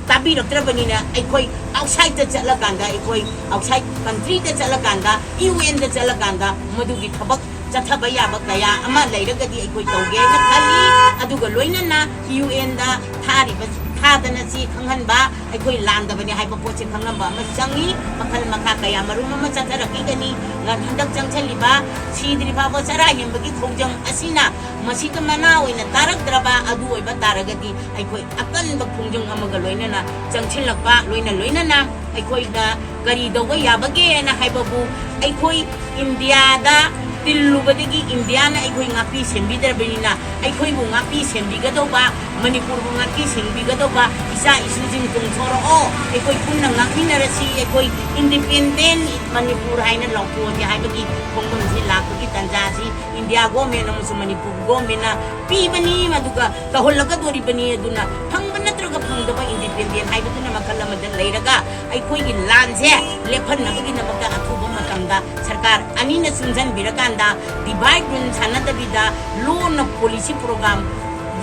ꯇꯥꯕꯤꯔꯛꯇ꯭ꯔꯕꯅꯤꯅ ꯑꯩꯈꯣꯏ ꯑꯥꯎꯠꯁꯥꯏꯗꯇ ꯆꯠꯂꯀꯥꯟꯗ, ꯑꯩꯈꯣꯏ ꯑꯥꯎꯠꯁꯥꯏꯗ ꯀꯟꯇ꯭ꯔꯤꯗ ꯆꯠꯂꯀꯥꯟꯗ, ꯌꯨ ꯑꯦꯟꯗ ꯆꯠꯂꯀꯥꯟꯗ ꯃꯗꯨꯒꯤ ꯊꯕꯛ ꯆꯠꯊꯕ ꯌꯥꯕ ꯀꯌꯥ ꯑꯃ ꯂꯩꯔꯒꯗꯤ ꯑꯩꯈꯣꯏ ꯇꯧꯒꯦ ꯍꯥꯏꯅ ꯈꯜꯂꯤ꯫ ꯑꯗꯨꯒ ꯂꯣꯏꯅꯅ ꯌꯨ ꯑꯦꯟꯗ ꯊꯥꯔꯤꯕ, ꯊꯥꯗꯅ ꯆꯦ ꯈꯪꯍꯟꯕ, ꯑꯩꯈꯣꯏ ꯂꯥꯟꯗꯕꯅꯤ ꯍꯥꯏꯕ ꯄꯣꯠꯁꯦ ꯈꯪꯍꯟꯕ ꯑꯃ ꯆꯪꯉꯤ꯫ ꯃꯈꯜ ꯃꯈꯥ ꯀꯌꯥ ꯃꯔꯨꯝ ꯑꯃ ꯆꯠꯊꯔꯛꯈꯤꯒꯅꯤ꯫ ꯍꯟꯗꯛ ꯆꯪꯁꯤꯜꯂꯤꯕ ꯁꯤꯗ꯭ꯔꯤ ꯐꯥꯎꯕ ꯆꯔꯥ ꯍꯦꯟꯕꯒꯤ ꯈꯣꯡꯖꯪ ꯑꯁꯤꯅ ꯃꯁꯤꯗ ꯃꯅꯥ ꯑꯣꯏꯅ ꯇꯥꯔꯛꯇ꯭ꯔꯕ ꯑꯗꯨ ꯑꯣꯏꯕ ꯇꯥꯔꯒꯗꯤ ꯑꯩꯈꯣꯏ ꯑꯀꯟꯕ ꯈꯣꯡꯖꯪ ꯑꯃꯒ ꯂꯣꯏꯅꯅ ꯆꯪꯁꯤꯜꯂꯛꯄ, ꯂꯣꯏꯅ ꯂꯣꯏꯅꯅ ꯑꯩꯈꯣꯏꯅ ꯀꯔꯤ ꯇꯧꯕ ꯌꯥꯕꯒꯦꯅ ꯍꯥꯏꯕꯕꯨ, ꯑꯩꯈꯣꯏ ꯏꯟꯗꯤꯌꯥꯗ ꯇꯤꯜꯂꯨꯕꯗꯒꯤ ꯏꯟꯗꯤꯌꯥꯅ ꯑꯩꯈꯣꯏ ꯉꯥꯛꯄꯤ ꯁꯦꯟꯕꯤꯗ꯭ꯔꯕꯅꯤꯅ, ꯑꯩꯈꯣꯏꯕꯨ ꯉꯥꯛꯄꯤ ꯁꯦꯟꯕꯤꯒꯗꯧꯕ, ꯃꯅꯤꯄꯨꯔꯕꯨ ꯉꯥꯛꯄꯤ ꯁꯦꯟꯕꯤꯒꯗꯧꯕ ꯏꯆꯥ ꯏꯁꯨꯁꯤꯡ ꯆꯣꯡꯊꯣꯔꯛꯑꯣ, ꯑꯩꯈꯣꯏ ꯄꯨꯟꯅ ꯉꯥꯛꯃꯤꯟꯅꯔꯁꯤ, ꯑꯩꯈꯣꯏ ꯏꯟꯗꯤꯄꯦꯟꯗꯦꯟ ꯃꯅꯤꯄꯨꯔ ꯍꯥꯏꯅ ꯂꯥꯎꯊꯣꯛꯑꯁꯤ ꯍꯥꯏꯕꯒꯤ ꯈꯣꯡꯒꯨꯝꯁꯤ ꯂꯥꯛꯄꯒꯤ ꯇꯥꯟꯖꯥꯁꯤ ꯏꯟꯗꯤꯌꯥ ꯒꯣꯔꯃꯦꯟ ꯑꯃꯁꯨꯡ ꯃꯅꯤꯄꯨꯔ ꯒꯣꯔꯃꯦꯟꯅ ꯄꯤꯕꯅꯤ, ꯑꯗꯨꯒ ꯇꯧꯍꯜꯂꯛꯀꯗꯣꯔꯤꯕꯅꯤ꯫ ꯑꯗꯨꯅ ꯐꯪꯕ ꯅꯠꯇ꯭ꯔꯒ ꯐꯪꯗꯕ ꯏꯟꯗꯤꯄꯦꯟꯗꯦꯟ ꯍꯥꯏꯕꯗꯨꯅ ꯃꯈꯜ ꯑꯃꯗ ꯂꯩꯔꯒ, ꯑꯩꯈꯣꯏꯒꯤ ꯂꯥꯟꯁꯦ ꯂꯦꯞꯍꯟꯅꯕꯒꯤꯗꯃꯛꯇ ꯑꯊꯨꯕ ꯃꯇꯝꯗ ꯁꯔꯀꯥꯔ ꯑꯅꯤꯅ ꯆꯨꯡꯁꯤꯟꯕꯤꯔꯀꯥꯟꯗ divide rule ꯁꯥꯟꯅꯗꯕꯤꯗ ꯂꯣꯟꯅ policy program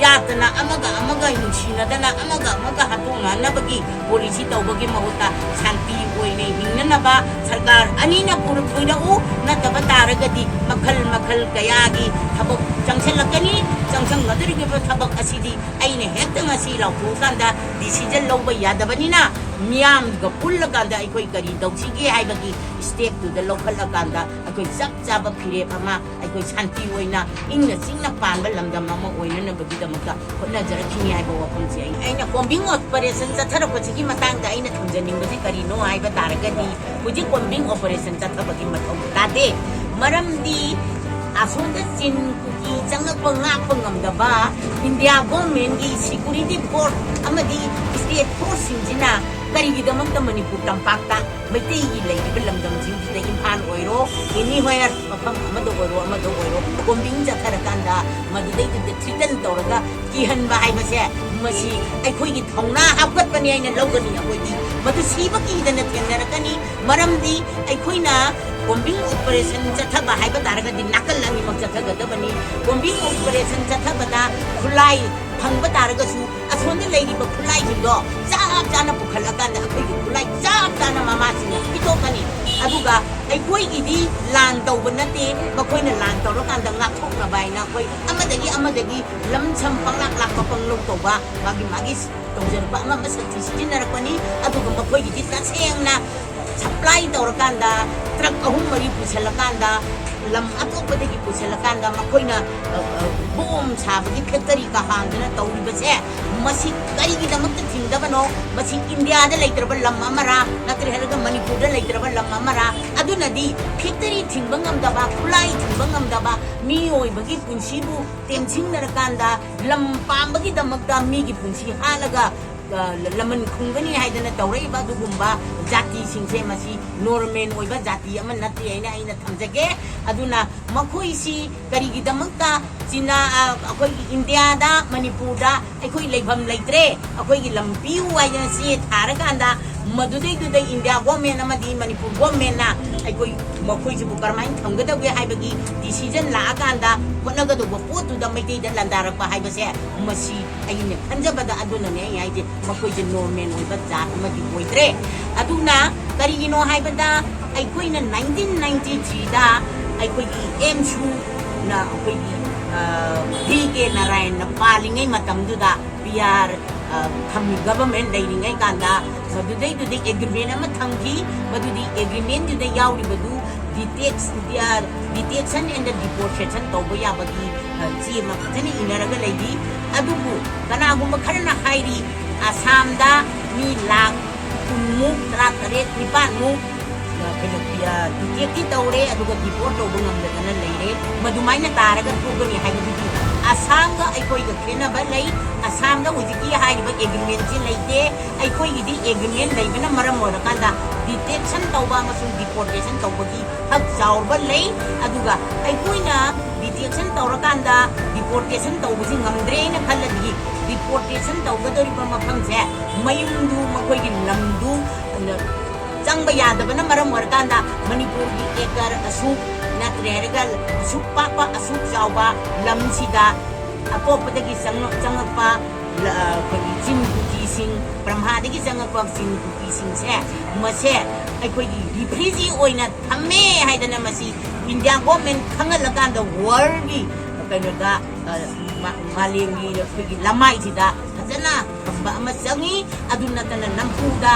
ꯌꯥꯠꯇꯅ ꯑꯃꯒ ꯑꯃꯒ ꯅꯨꯡꯁꯤꯅꯗꯅ ꯑꯃꯒ ꯑꯃꯒ ꯍꯥꯠꯇꯣꯛꯅꯅꯕꯒꯤ policy ꯇꯧꯕꯒꯤ ꯃꯍꯨꯠꯇ ꯁꯥꯟꯇꯤ ꯑꯣꯏꯅ ꯍꯤꯡꯅꯅꯕ ꯁꯔꯀꯥꯔ ꯑꯅꯤꯅ ꯄꯨꯔꯛꯄꯤꯔꯛꯎ꯫ ꯅꯠꯇꯕ ꯇꯥꯔꯒꯗꯤ ꯃꯈꯜ ꯃꯈꯜ ꯀꯌꯥꯒꯤ ꯊꯕꯛ ꯆꯪꯁꯤꯜꯂꯛꯀꯅꯤ꯫ ꯆꯪꯁꯤꯟꯒꯗꯧꯔꯤꯕ ꯊꯕꯛ ꯑꯁꯤꯗꯤ ꯑꯩꯅ ꯍꯦꯛꯇ ꯉꯁꯤ ꯂꯥꯎꯊꯣꯛꯑꯀꯥꯟꯗ decision ꯂꯧꯕ ꯌꯥꯗꯕꯅꯤꯅ, ꯃꯤꯌꯥꯝꯒ ꯄꯨꯜꯂꯀꯥꯟꯗ ꯑꯩꯈꯣꯏ ꯀꯔꯤ ꯇꯧꯁꯤꯒꯦ ꯍꯥꯏꯕꯒꯤ step ꯇꯨꯗ ꯂꯧꯈꯠꯂꯀꯥꯟꯗ ꯑꯩꯈꯣꯏ ꯆꯞ ꯆꯥꯕ ꯐꯤꯔꯦꯞ ꯑꯃ, ꯑꯩꯈꯣꯏ ꯁꯥꯟꯇꯤ ꯑꯣꯏꯅ ꯏꯪꯅ ꯆꯤꯛꯅ ꯄꯥꯟꯕ ꯂꯝꯗꯝ ꯑꯃ ꯑꯣꯏꯅꯅꯕꯒꯤꯗꯃꯛꯇ ꯍꯣꯠꯅꯖꯔꯛꯈꯤꯅꯤ ꯍꯥꯏꯕ ꯋꯥꯐꯝꯁꯤ ꯑꯩ, ꯑꯩꯅ combing operation ꯆꯠꯊꯔꯛꯄꯁꯤꯒꯤ ꯃꯇꯥꯡꯗ ꯑꯩꯅ ꯊꯝꯖꯅꯤꯡꯕꯁꯤ ꯀꯔꯤꯅꯣ ꯍꯥꯏꯕ ꯇꯥꯔꯒꯗꯤ, ꯍꯧꯖꯤꯛ combing operation ꯆꯠꯊꯕꯒꯤ ꯃꯊꯧ ꯇꯥꯗꯦ꯫ ꯃꯔꯝꯗꯤ ꯑꯁꯣꯝꯗ ꯆꯤꯟ ꯀꯨꯀꯤ ꯆꯪꯂꯛꯄ ꯉꯥꯛꯄ ꯉꯝꯗꯕ ꯏꯟꯗꯤꯌꯥ ꯒꯣꯔꯃꯦꯟꯒꯤ ꯁꯤꯀ꯭ꯌꯨꯔꯤꯇꯤ ꯐꯣꯔꯁ ꯑꯃꯗꯤ ꯁ꯭ꯇꯦꯠ ꯐꯣꯔꯁꯁꯤꯡꯁꯤꯅ ꯀꯔꯤꯒꯤꯗꯃꯛꯇ ꯃꯅꯤꯄꯨꯔ ꯇꯝꯄꯥꯛꯇ ꯃꯩꯇꯩꯒꯤ ꯂꯩꯔꯤꯕ ꯂꯝꯗꯝꯁꯤꯡꯁꯤꯗ, ꯏꯝꯐꯥꯜ ꯑꯣꯏꯔꯣ, ꯑꯦꯅꯤꯋꯦꯌꯔ, ꯃꯐꯝ ꯑꯃꯗ ꯑꯣꯏꯔꯣ, ꯑꯃꯗ ꯑꯣꯏꯔꯣ, ꯀꯣꯝꯕꯤꯡ ꯆꯠꯊꯔꯀꯥꯟꯗ ꯃꯗꯨꯗꯩꯗꯨꯗ ꯊ꯭ꯔꯤꯇꯟ ꯇꯧꯔꯒ ꯀꯤꯍꯟꯕ ꯍꯥꯏꯕꯁꯦ, ꯃꯁꯤ ꯑꯩꯈꯣꯏꯒꯤ ꯊꯧꯅꯥ ꯍꯥꯞꯀꯠꯄꯅꯤ ꯍꯥꯏꯅ ꯂꯧꯒꯅꯤ꯫ ꯑꯩꯈꯣꯏꯗꯤ ꯃꯗꯨ ꯁꯤꯕ ꯀꯤꯗꯅ ꯊꯦꯡꯅꯔꯛꯀꯅꯤ꯫ ꯃꯔꯝꯗꯤ ꯑꯩꯈꯣꯏꯅ ꯀꯣꯝꯕꯤꯡ ꯑꯣꯄꯔꯦꯁꯟ ꯆꯠꯊꯕ ꯍꯥꯏꯕ ꯇꯥꯔꯒꯗꯤ ꯅꯥꯀꯜ ꯑꯅꯤꯃꯛ ꯆꯠꯊꯒꯗꯕꯅꯤ꯫ ꯀꯣꯝꯕꯤꯡ ꯑꯣꯄꯔꯦꯁꯟ ꯆꯠꯊꯕꯗ ꯈꯨꯠꯂꯥꯏ ꯐꯪꯕ ꯇꯥꯔꯒꯁꯨ, ꯑꯁꯣꯝꯗ ꯂꯩꯔꯤꯕ ꯈꯨꯠꯂꯥꯏꯁꯤꯡꯗꯣ ꯆꯞ ꯆꯥꯅ ꯄꯨꯈꯠꯂꯀꯥꯟꯗ ꯑꯩꯈꯣꯏꯒꯤ ꯈꯨꯠꯂꯥꯏ ꯆꯞ ꯆꯥꯅ ꯃꯃꯥꯁꯤꯡꯅ ꯄꯤꯊꯣꯛꯀꯅꯤ꯫ ꯑꯗꯨꯒ ꯑꯩꯈꯣꯏꯒꯤꯗꯤ ꯂꯥꯟ ꯇꯧꯕ ꯅꯠꯇꯦ, ꯃꯈꯣꯏꯅ ꯂꯥꯟ ꯇꯧꯔꯀꯥꯟꯗ ꯉꯥꯛꯊꯣꯛꯅꯕ ꯍꯥꯏꯅ ꯑꯩꯈꯣꯏ ꯑꯃꯗꯒꯤ ꯑꯃꯗꯒꯤ ꯂꯝꯁꯝ ꯄꯪꯂꯥꯛ ꯂꯥꯛꯄ ꯄꯪꯂꯧ ꯇꯧꯕ, ꯃꯥꯒꯤ ꯃꯥꯒꯤ ꯇꯧꯖꯔꯛꯄ ꯑꯃ ꯑꯃ ꯁꯛꯇꯤ ꯁꯤꯖꯤꯟꯅꯔꯛꯄꯅꯤ꯫ ꯑꯗꯨꯒ ꯃꯈꯣꯏꯒꯤꯗꯤ ꯇꯁꯦꯡꯅ ꯁꯄ꯭ꯂꯥꯏ ꯇꯧꯔꯀꯥꯟꯗ, ꯇ꯭ꯔꯛ ꯑꯍꯨꯝ ꯃꯔꯤ ꯄꯨꯁꯜꯂꯀꯥꯟꯗ, ꯂꯝ ꯑꯇꯣꯞꯄꯗꯒꯤ ꯄꯨꯁꯜꯂꯀꯥꯟꯗ ꯃꯈꯣꯏꯅ, ꯑ, ꯑ, ꯕꯣꯝ ꯁꯥꯕꯒꯤ ꯐꯦꯛꯇꯔꯤ ꯀꯍꯥꯡꯗꯅ ꯇꯧꯔꯤꯕꯁꯦ, ꯃꯁꯤ ꯀꯔꯤꯒꯤꯗꯃꯛꯇ ꯊꯤꯡꯗꯕꯅꯣ? ꯃꯁꯤ ꯏꯟꯗꯤꯌꯥꯗ ꯂꯩꯇ꯭ꯔꯕ ꯂꯝ ꯑꯃꯔꯥ, ꯅꯠꯇ꯭ꯔꯒ ꯃꯅꯤꯄꯨꯔꯗ ꯂꯩꯇ꯭ꯔꯕ ꯂꯝ ꯑꯃꯔꯥ? ꯑꯗꯨꯅꯗꯤ ꯐꯦꯛꯇꯔꯤ ꯊꯤꯡꯕ ꯉꯝꯗꯕ, ꯈꯨꯠꯂꯥꯏ ꯊꯤꯡꯕ ꯉꯝꯗꯕ, ꯃꯤꯑꯣꯏꯕꯒꯤ ꯄꯨꯟꯁꯤꯕꯨ ꯇꯦꯝꯁꯤꯡꯅꯔꯀꯥꯟꯗ ꯂꯝ ꯄꯥꯝꯕꯒꯤꯗꯃꯛꯇ ꯃꯤꯒꯤ ꯄꯨꯟꯁꯤ ꯍꯥꯠꯂꯒ, ꯑ, ꯂꯃꯟ ꯈꯨꯝꯒꯅꯤ ꯍꯥꯏꯗꯅ ꯇꯧꯔꯛꯏꯕ ꯑꯗꯨꯒꯨꯝꯕ ꯖꯥꯇꯤꯁꯤꯡꯁꯦ, ꯃꯁꯤ ꯅꯣꯔꯃꯦꯜ ꯑꯣꯏꯕ ꯖꯥꯇꯤ ꯑꯃ ꯅꯠꯇꯦ ꯍꯥꯏꯅ ꯑꯩꯅ ꯊꯝꯖꯒꯦ꯫ ꯑꯗꯨꯅ ꯃꯈꯣꯏꯁꯤ ꯀꯔꯤꯒꯤꯗꯃꯛꯇ ꯆꯤꯅꯥ, ꯑ, ꯑꯩꯈꯣꯏꯒꯤ ꯏꯟꯗꯤꯌꯥꯗ, ꯃꯅꯤꯄꯨꯔꯗ ꯑꯩꯈꯣꯏ ꯂꯩꯐꯝ ꯂꯩꯇ꯭ꯔꯦ, ꯑꯩꯈꯣꯏꯒꯤ ꯂꯝ ꯄꯤꯌꯨ ꯍꯥꯏꯗꯅ ꯆꯦ ꯊꯥꯔꯀꯥꯟꯗ, ꯃꯗꯨꯗꯩꯗꯨꯗ ꯏꯟꯗꯤꯌꯥ ꯒꯣꯔꯃꯦꯟ ꯑꯃꯗꯤ ꯃꯅꯤꯄꯨꯔ ꯒꯣꯔꯃꯦꯟꯅ ꯑꯩꯈꯣꯏ, ꯃꯈꯣꯏꯁꯤꯕꯨ ꯀꯔꯝꯍꯥꯏꯅ ꯊꯝꯒꯗꯒꯦ ꯍꯥꯏꯕꯒꯤ ꯗꯤꯁꯤꯖꯟ ꯂꯥꯛꯑꯀꯥꯟꯗ, ꯍꯣꯠꯅꯒꯗꯧꯕ ꯄꯣꯠꯇꯨꯗ ꯃꯩꯇꯩꯗ ꯂꯥꯟꯗꯥꯔꯛꯄ ꯍꯥꯏꯕꯁꯦ, ꯃꯁꯤ ꯑꯩꯅ ꯈꯟꯖꯕꯗ ꯑꯗꯨꯅꯅꯦ ꯑꯩ ꯍꯥꯏꯁꯦ, ꯃꯈꯣꯏꯁꯦ ꯅꯣꯔꯃꯦꯜ ꯑꯣꯏꯕ ꯖꯥꯠ ꯑꯃꯗꯤ ꯑꯣꯏꯗ꯭ꯔꯦ꯫ ꯑꯗꯨꯅ ꯀꯔꯤꯒꯤꯅꯣ ꯍꯥꯏꯕꯗ, ꯑꯩꯈꯣꯏꯅ ꯅꯥꯏꯟꯇꯤꯟ ꯅꯥꯏꯟꯇꯤ ꯊ꯭ꯔꯤꯗ ꯑꯩꯈꯣꯏꯒꯤ ꯑꯦꯝꯁꯨꯅ ꯑꯩꯈꯣꯏꯒꯤ, ꯑ, ꯚꯤ ꯀꯦ ꯅꯥꯔꯥꯌꯟꯅ ꯄꯥꯜꯂꯤꯉꯩ ꯃꯇꯝꯗꯨꯗ, ꯄꯤ ꯑꯥꯔ, ꯑ, ꯊꯝꯃꯤ, ꯒꯚꯔꯟꯃꯦꯟ ꯂꯩꯔꯤꯉꯩ ꯀꯥꯟꯗ, ꯃꯗꯨꯗꯩꯗꯨꯗ ꯑꯦꯒ꯭ꯔꯤꯃꯦꯟ ꯑꯃ ꯊꯝꯈꯤ꯫ ꯃꯗꯨꯗꯤ ꯑꯦꯒ꯭ꯔꯤꯃꯦꯟꯗꯨꯗ ꯌꯥꯎꯔꯤꯕꯗꯨ ꯗꯤꯇꯦꯛꯁ-, ꯗꯤ-, ꯑ, detention and deportation ꯇꯧꯕ ꯌꯥꯕꯒꯤ, ꯑ, ꯆꯦ ꯑꯃ ꯐꯖꯅ ꯏꯅꯔꯒ ꯂꯩꯔꯤ꯫ ꯑꯗꯨꯕꯨ ꯀꯅꯥꯒꯨꯝꯕ ꯈꯔꯅ ꯍꯥꯏꯔꯤ, ꯑꯁꯥꯝꯗ ꯃꯤ ꯂꯥꯈ ꯀꯨꯟꯃꯨꯛ, ꯇꯔꯥꯇꯔꯦꯠ, ꯅꯤꯄꯥꯟꯃꯨꯛ ꯀꯩꯅꯣ ꯗꯤꯇꯦꯛꯇꯤ ꯇꯧꯔꯦ, ꯑꯗꯨꯒ ꯗꯤꯄꯣꯔꯠ ꯇꯧꯕ ꯉꯝꯗꯗꯅ ꯂꯩꯔꯦ꯫ ꯃꯗꯨꯃꯥꯏꯅ ꯇꯥꯔꯒ ꯊꯣꯛꯀꯅꯤ ꯍꯥꯏꯕꯗꯨꯗꯤ ꯑꯁꯥꯝꯒ ꯑꯩꯈꯣꯏꯒ ꯈꯦꯠꯅꯕ ꯂꯩ꯫ ꯑꯁꯥꯝꯗ ꯍꯧꯖꯤꯛꯀꯤ ꯍꯥꯏꯔꯤꯕ ꯑꯦꯒ꯭ꯔꯤꯃꯦꯟꯁꯤ ꯂꯩꯇꯦ꯫ ꯑꯩꯈꯣꯏꯒꯤꯗꯤ ꯑꯦꯒ꯭ꯔꯤꯃꯦꯟ ꯂꯩꯕꯅ ꯃꯔꯝ ꯑꯣꯏꯔꯀꯥꯟꯗ ꯗꯤꯇꯦꯛꯁꯟ ꯇꯧꯕ ꯑꯃꯁꯨꯡ ꯗꯤꯄꯣꯔꯇꯦꯁꯟ ꯇꯧꯕꯒꯤ ꯍꯛ ꯆꯥꯎꯕ ꯂꯩ꯫ ꯑꯗꯨꯒ ꯑꯩꯈꯣꯏꯅ ꯗꯤꯇꯦꯛꯁꯟ ꯇꯧꯔꯀꯥꯟꯗ ꯗꯤꯄꯣꯔꯇꯦꯁꯟ ꯇꯧꯕꯁꯤ ꯉꯝꯗ꯭ꯔꯦꯅ ꯈꯜꯂꯗꯤ, ꯗꯤꯄꯣꯔꯇꯦꯁꯟ ꯇꯧꯒꯗꯧꯔꯤꯕ ꯃꯐꯝꯁꯦ ꯃꯌꯨꯝꯗꯨ, ꯃꯈꯣꯏꯒꯤ ꯂꯝꯗꯨ ꯆꯪꯕ ꯌꯥꯗꯕꯅ ꯃꯔꯝ ꯑꯣꯏꯔꯀꯥꯟꯗ ꯃꯅꯤꯄꯨꯔꯒꯤ ꯑꯦꯀꯔ ꯑꯁꯨꯛ ꯅꯠꯇ꯭ꯔꯦ ꯍꯥꯏꯔꯒ ꯑꯁꯨꯛ ꯄꯥꯛꯄ, ꯑꯁꯨꯛ ꯆꯥꯎꯕ ꯂꯝꯁꯤꯗ ꯑꯇꯣꯞꯄꯗꯒꯤ ꯆꯪꯉꯛ-, ꯆꯪꯉꯛꯄ ꯂ-, ꯑꯩꯈꯣꯏꯒꯤ ꯆꯤꯡ ꯀꯨꯀꯤꯁꯤꯡ, ꯕ꯭ꯔꯝꯍꯥꯗꯒꯤ ꯆꯪꯉꯛꯄ ꯆꯤꯡ ꯀꯨꯀꯤꯁꯤꯡꯁꯦ, ꯃꯁꯦ ꯑꯩꯈꯣꯏꯒꯤ ꯔꯤꯐ꯭ꯌꯨꯖꯤ ꯑꯣꯏꯅ ꯊꯝꯃꯦ ꯍꯥꯏꯗꯅ ꯃꯁꯤ ꯏꯟꯗꯤꯌꯥ ꯒꯣꯔꯃꯦꯟ ꯈꯪꯍꯜꯂꯀꯥꯟꯗ ꯋꯥꯔꯜꯒꯤ ꯀꯩꯅꯣꯗ, ꯑ, ꯃꯥ-, ꯃꯥꯂꯦꯝꯒꯤ ꯑꯩꯈꯣꯏꯒꯤ ꯂꯃꯥꯏꯁꯤꯗ ꯐꯖꯅ ꯊꯝꯕ ꯑꯃ ꯆꯪꯉꯤ꯫ ꯑꯗꯨ ꯅꯠꯇꯅ ꯅꯝꯐꯨꯗ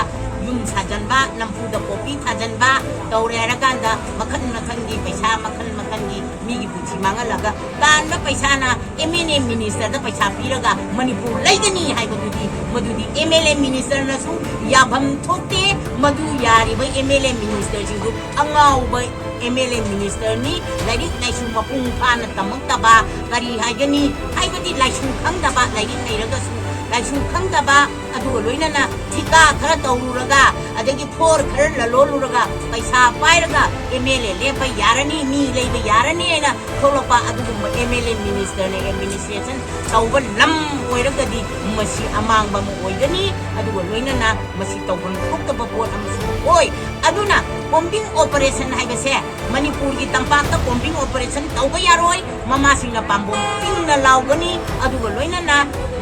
ꯌꯨꯝ ꯁꯥꯖꯟꯕ, ꯅꯝꯐꯨꯗ ꯄꯣꯄꯤ ꯊꯥꯖꯟꯕ ꯇꯧꯔꯦ ꯍꯥꯏꯔꯀꯥꯟꯗ ꯃꯈꯜ ꯃꯈꯜꯒꯤ ꯄꯩꯁꯥ, ꯃꯈꯜ ꯃꯈꯜꯒꯤ ꯃꯤꯒꯤ ꯄꯨꯟꯁꯤ ꯃꯥꯡꯍꯜꯂꯒ ꯇꯥꯟꯕ ꯄꯩꯁꯥꯅ ꯑꯦꯝ ꯑꯦꯜ ꯑꯦ ꯃꯤꯅꯤꯁꯇꯔꯗ ꯄꯩꯁꯥ ꯄꯤꯔꯒ ꯃꯅꯤꯄꯨꯔ ꯂꯩꯒꯅꯤ ꯍꯥꯏꯕꯗꯨꯗꯤ, ꯃꯗꯨꯗꯤ ꯑꯦꯝ ꯑꯦꯜ ꯑꯦ ꯃꯤꯅꯤꯁꯇꯔꯅꯁꯨ ꯌꯥꯐꯝ ꯊꯣꯛꯇꯦ꯫ ꯃꯗꯨ ꯌꯥꯔꯤꯕ ꯑꯦꯝ ꯑꯦꯜ ꯑꯦ ꯃꯤꯅꯤꯁꯇꯔꯁꯤꯡꯗꯨ ꯑꯉꯥꯎꯕ ꯑꯦꯝ ꯑꯦꯜ ꯑꯦ ꯃꯤꯅꯤꯁꯇꯔꯅꯤ꯫ ꯂꯥꯏꯔꯤꯛ ꯂꯥꯏꯁꯨ ꯃꯄꯨꯡ ꯐꯥꯅ ꯇꯝꯃꯛꯇꯕ, ꯀꯔꯤ ꯍꯥꯏꯒꯅꯤ, ꯍꯥꯏꯕꯗꯤ ꯂꯥꯏꯁꯨ ꯈꯪꯗꯕ, ꯂꯥꯏꯔꯤꯛ ꯍꯩꯔꯒꯁꯨ ꯂꯥꯏꯁꯨ ꯈꯪꯗꯕ, ꯑꯗꯨꯒ ꯂꯣꯏꯅꯅ ꯊꯤꯀꯥ ꯈꯔ ꯇꯧꯔꯨꯔꯒ, ꯑꯗꯒꯤ ꯐꯣꯔ ꯈꯔ ꯂꯂꯣꯜꯂꯨꯔꯒ, ꯄꯩꯁꯥ ꯄꯥꯏꯔꯒ ꯑꯦꯝ ꯑꯦꯜ ꯑꯦ ꯂꯦꯞꯄ ꯌꯥꯔꯅꯤ, ꯃꯤ ꯂꯩꯕ ꯌꯥꯔꯅꯤ ꯍꯥꯏꯅ ꯊꯣꯛꯂꯛꯄ ꯑꯗꯨꯒꯨꯝꯕ ꯑꯦꯝ ꯑꯦꯜ ꯑꯦ ꯃꯤꯅꯤꯁꯇꯔꯅ ꯑꯦꯗꯃꯤꯅꯤꯁꯇ꯭ꯔꯦꯁꯟ ꯇꯧꯕ ꯂꯝ ꯑꯣꯏꯔꯒꯗꯤ ꯃꯁꯤ ꯑꯃꯥꯡꯕ ꯑꯃ ꯑꯣꯏꯒꯅꯤ꯫ ꯑꯗꯨꯒ ꯂꯣꯏꯅꯅ ꯃꯁꯤ ꯇꯧꯐꯝ ꯊꯣꯛꯇꯕ ꯄꯣꯠ ꯑꯃꯁꯨ ꯑꯣꯏ꯫ ꯑꯗꯨꯅ ꯀꯣꯝꯕꯤꯡ ꯑꯣꯄꯔꯦꯁꯟ ꯍꯥꯏꯕꯁꯦ ꯃꯅꯤꯄꯨꯔꯒꯤ ꯇꯝꯄꯥꯛꯇ ꯀꯣꯝꯕꯤꯡ ꯑꯣꯄꯔꯦꯁꯟ ꯇꯧꯕ ꯌꯥꯔꯣꯏ꯫ ꯃꯃꯥꯁꯤꯡꯅ ꯄꯥꯝꯕꯣꯝ ꯇꯤꯡꯅ ꯂꯥꯎꯒꯅꯤ꯫ ꯑꯗꯨꯒ ꯂꯣꯏꯅꯅ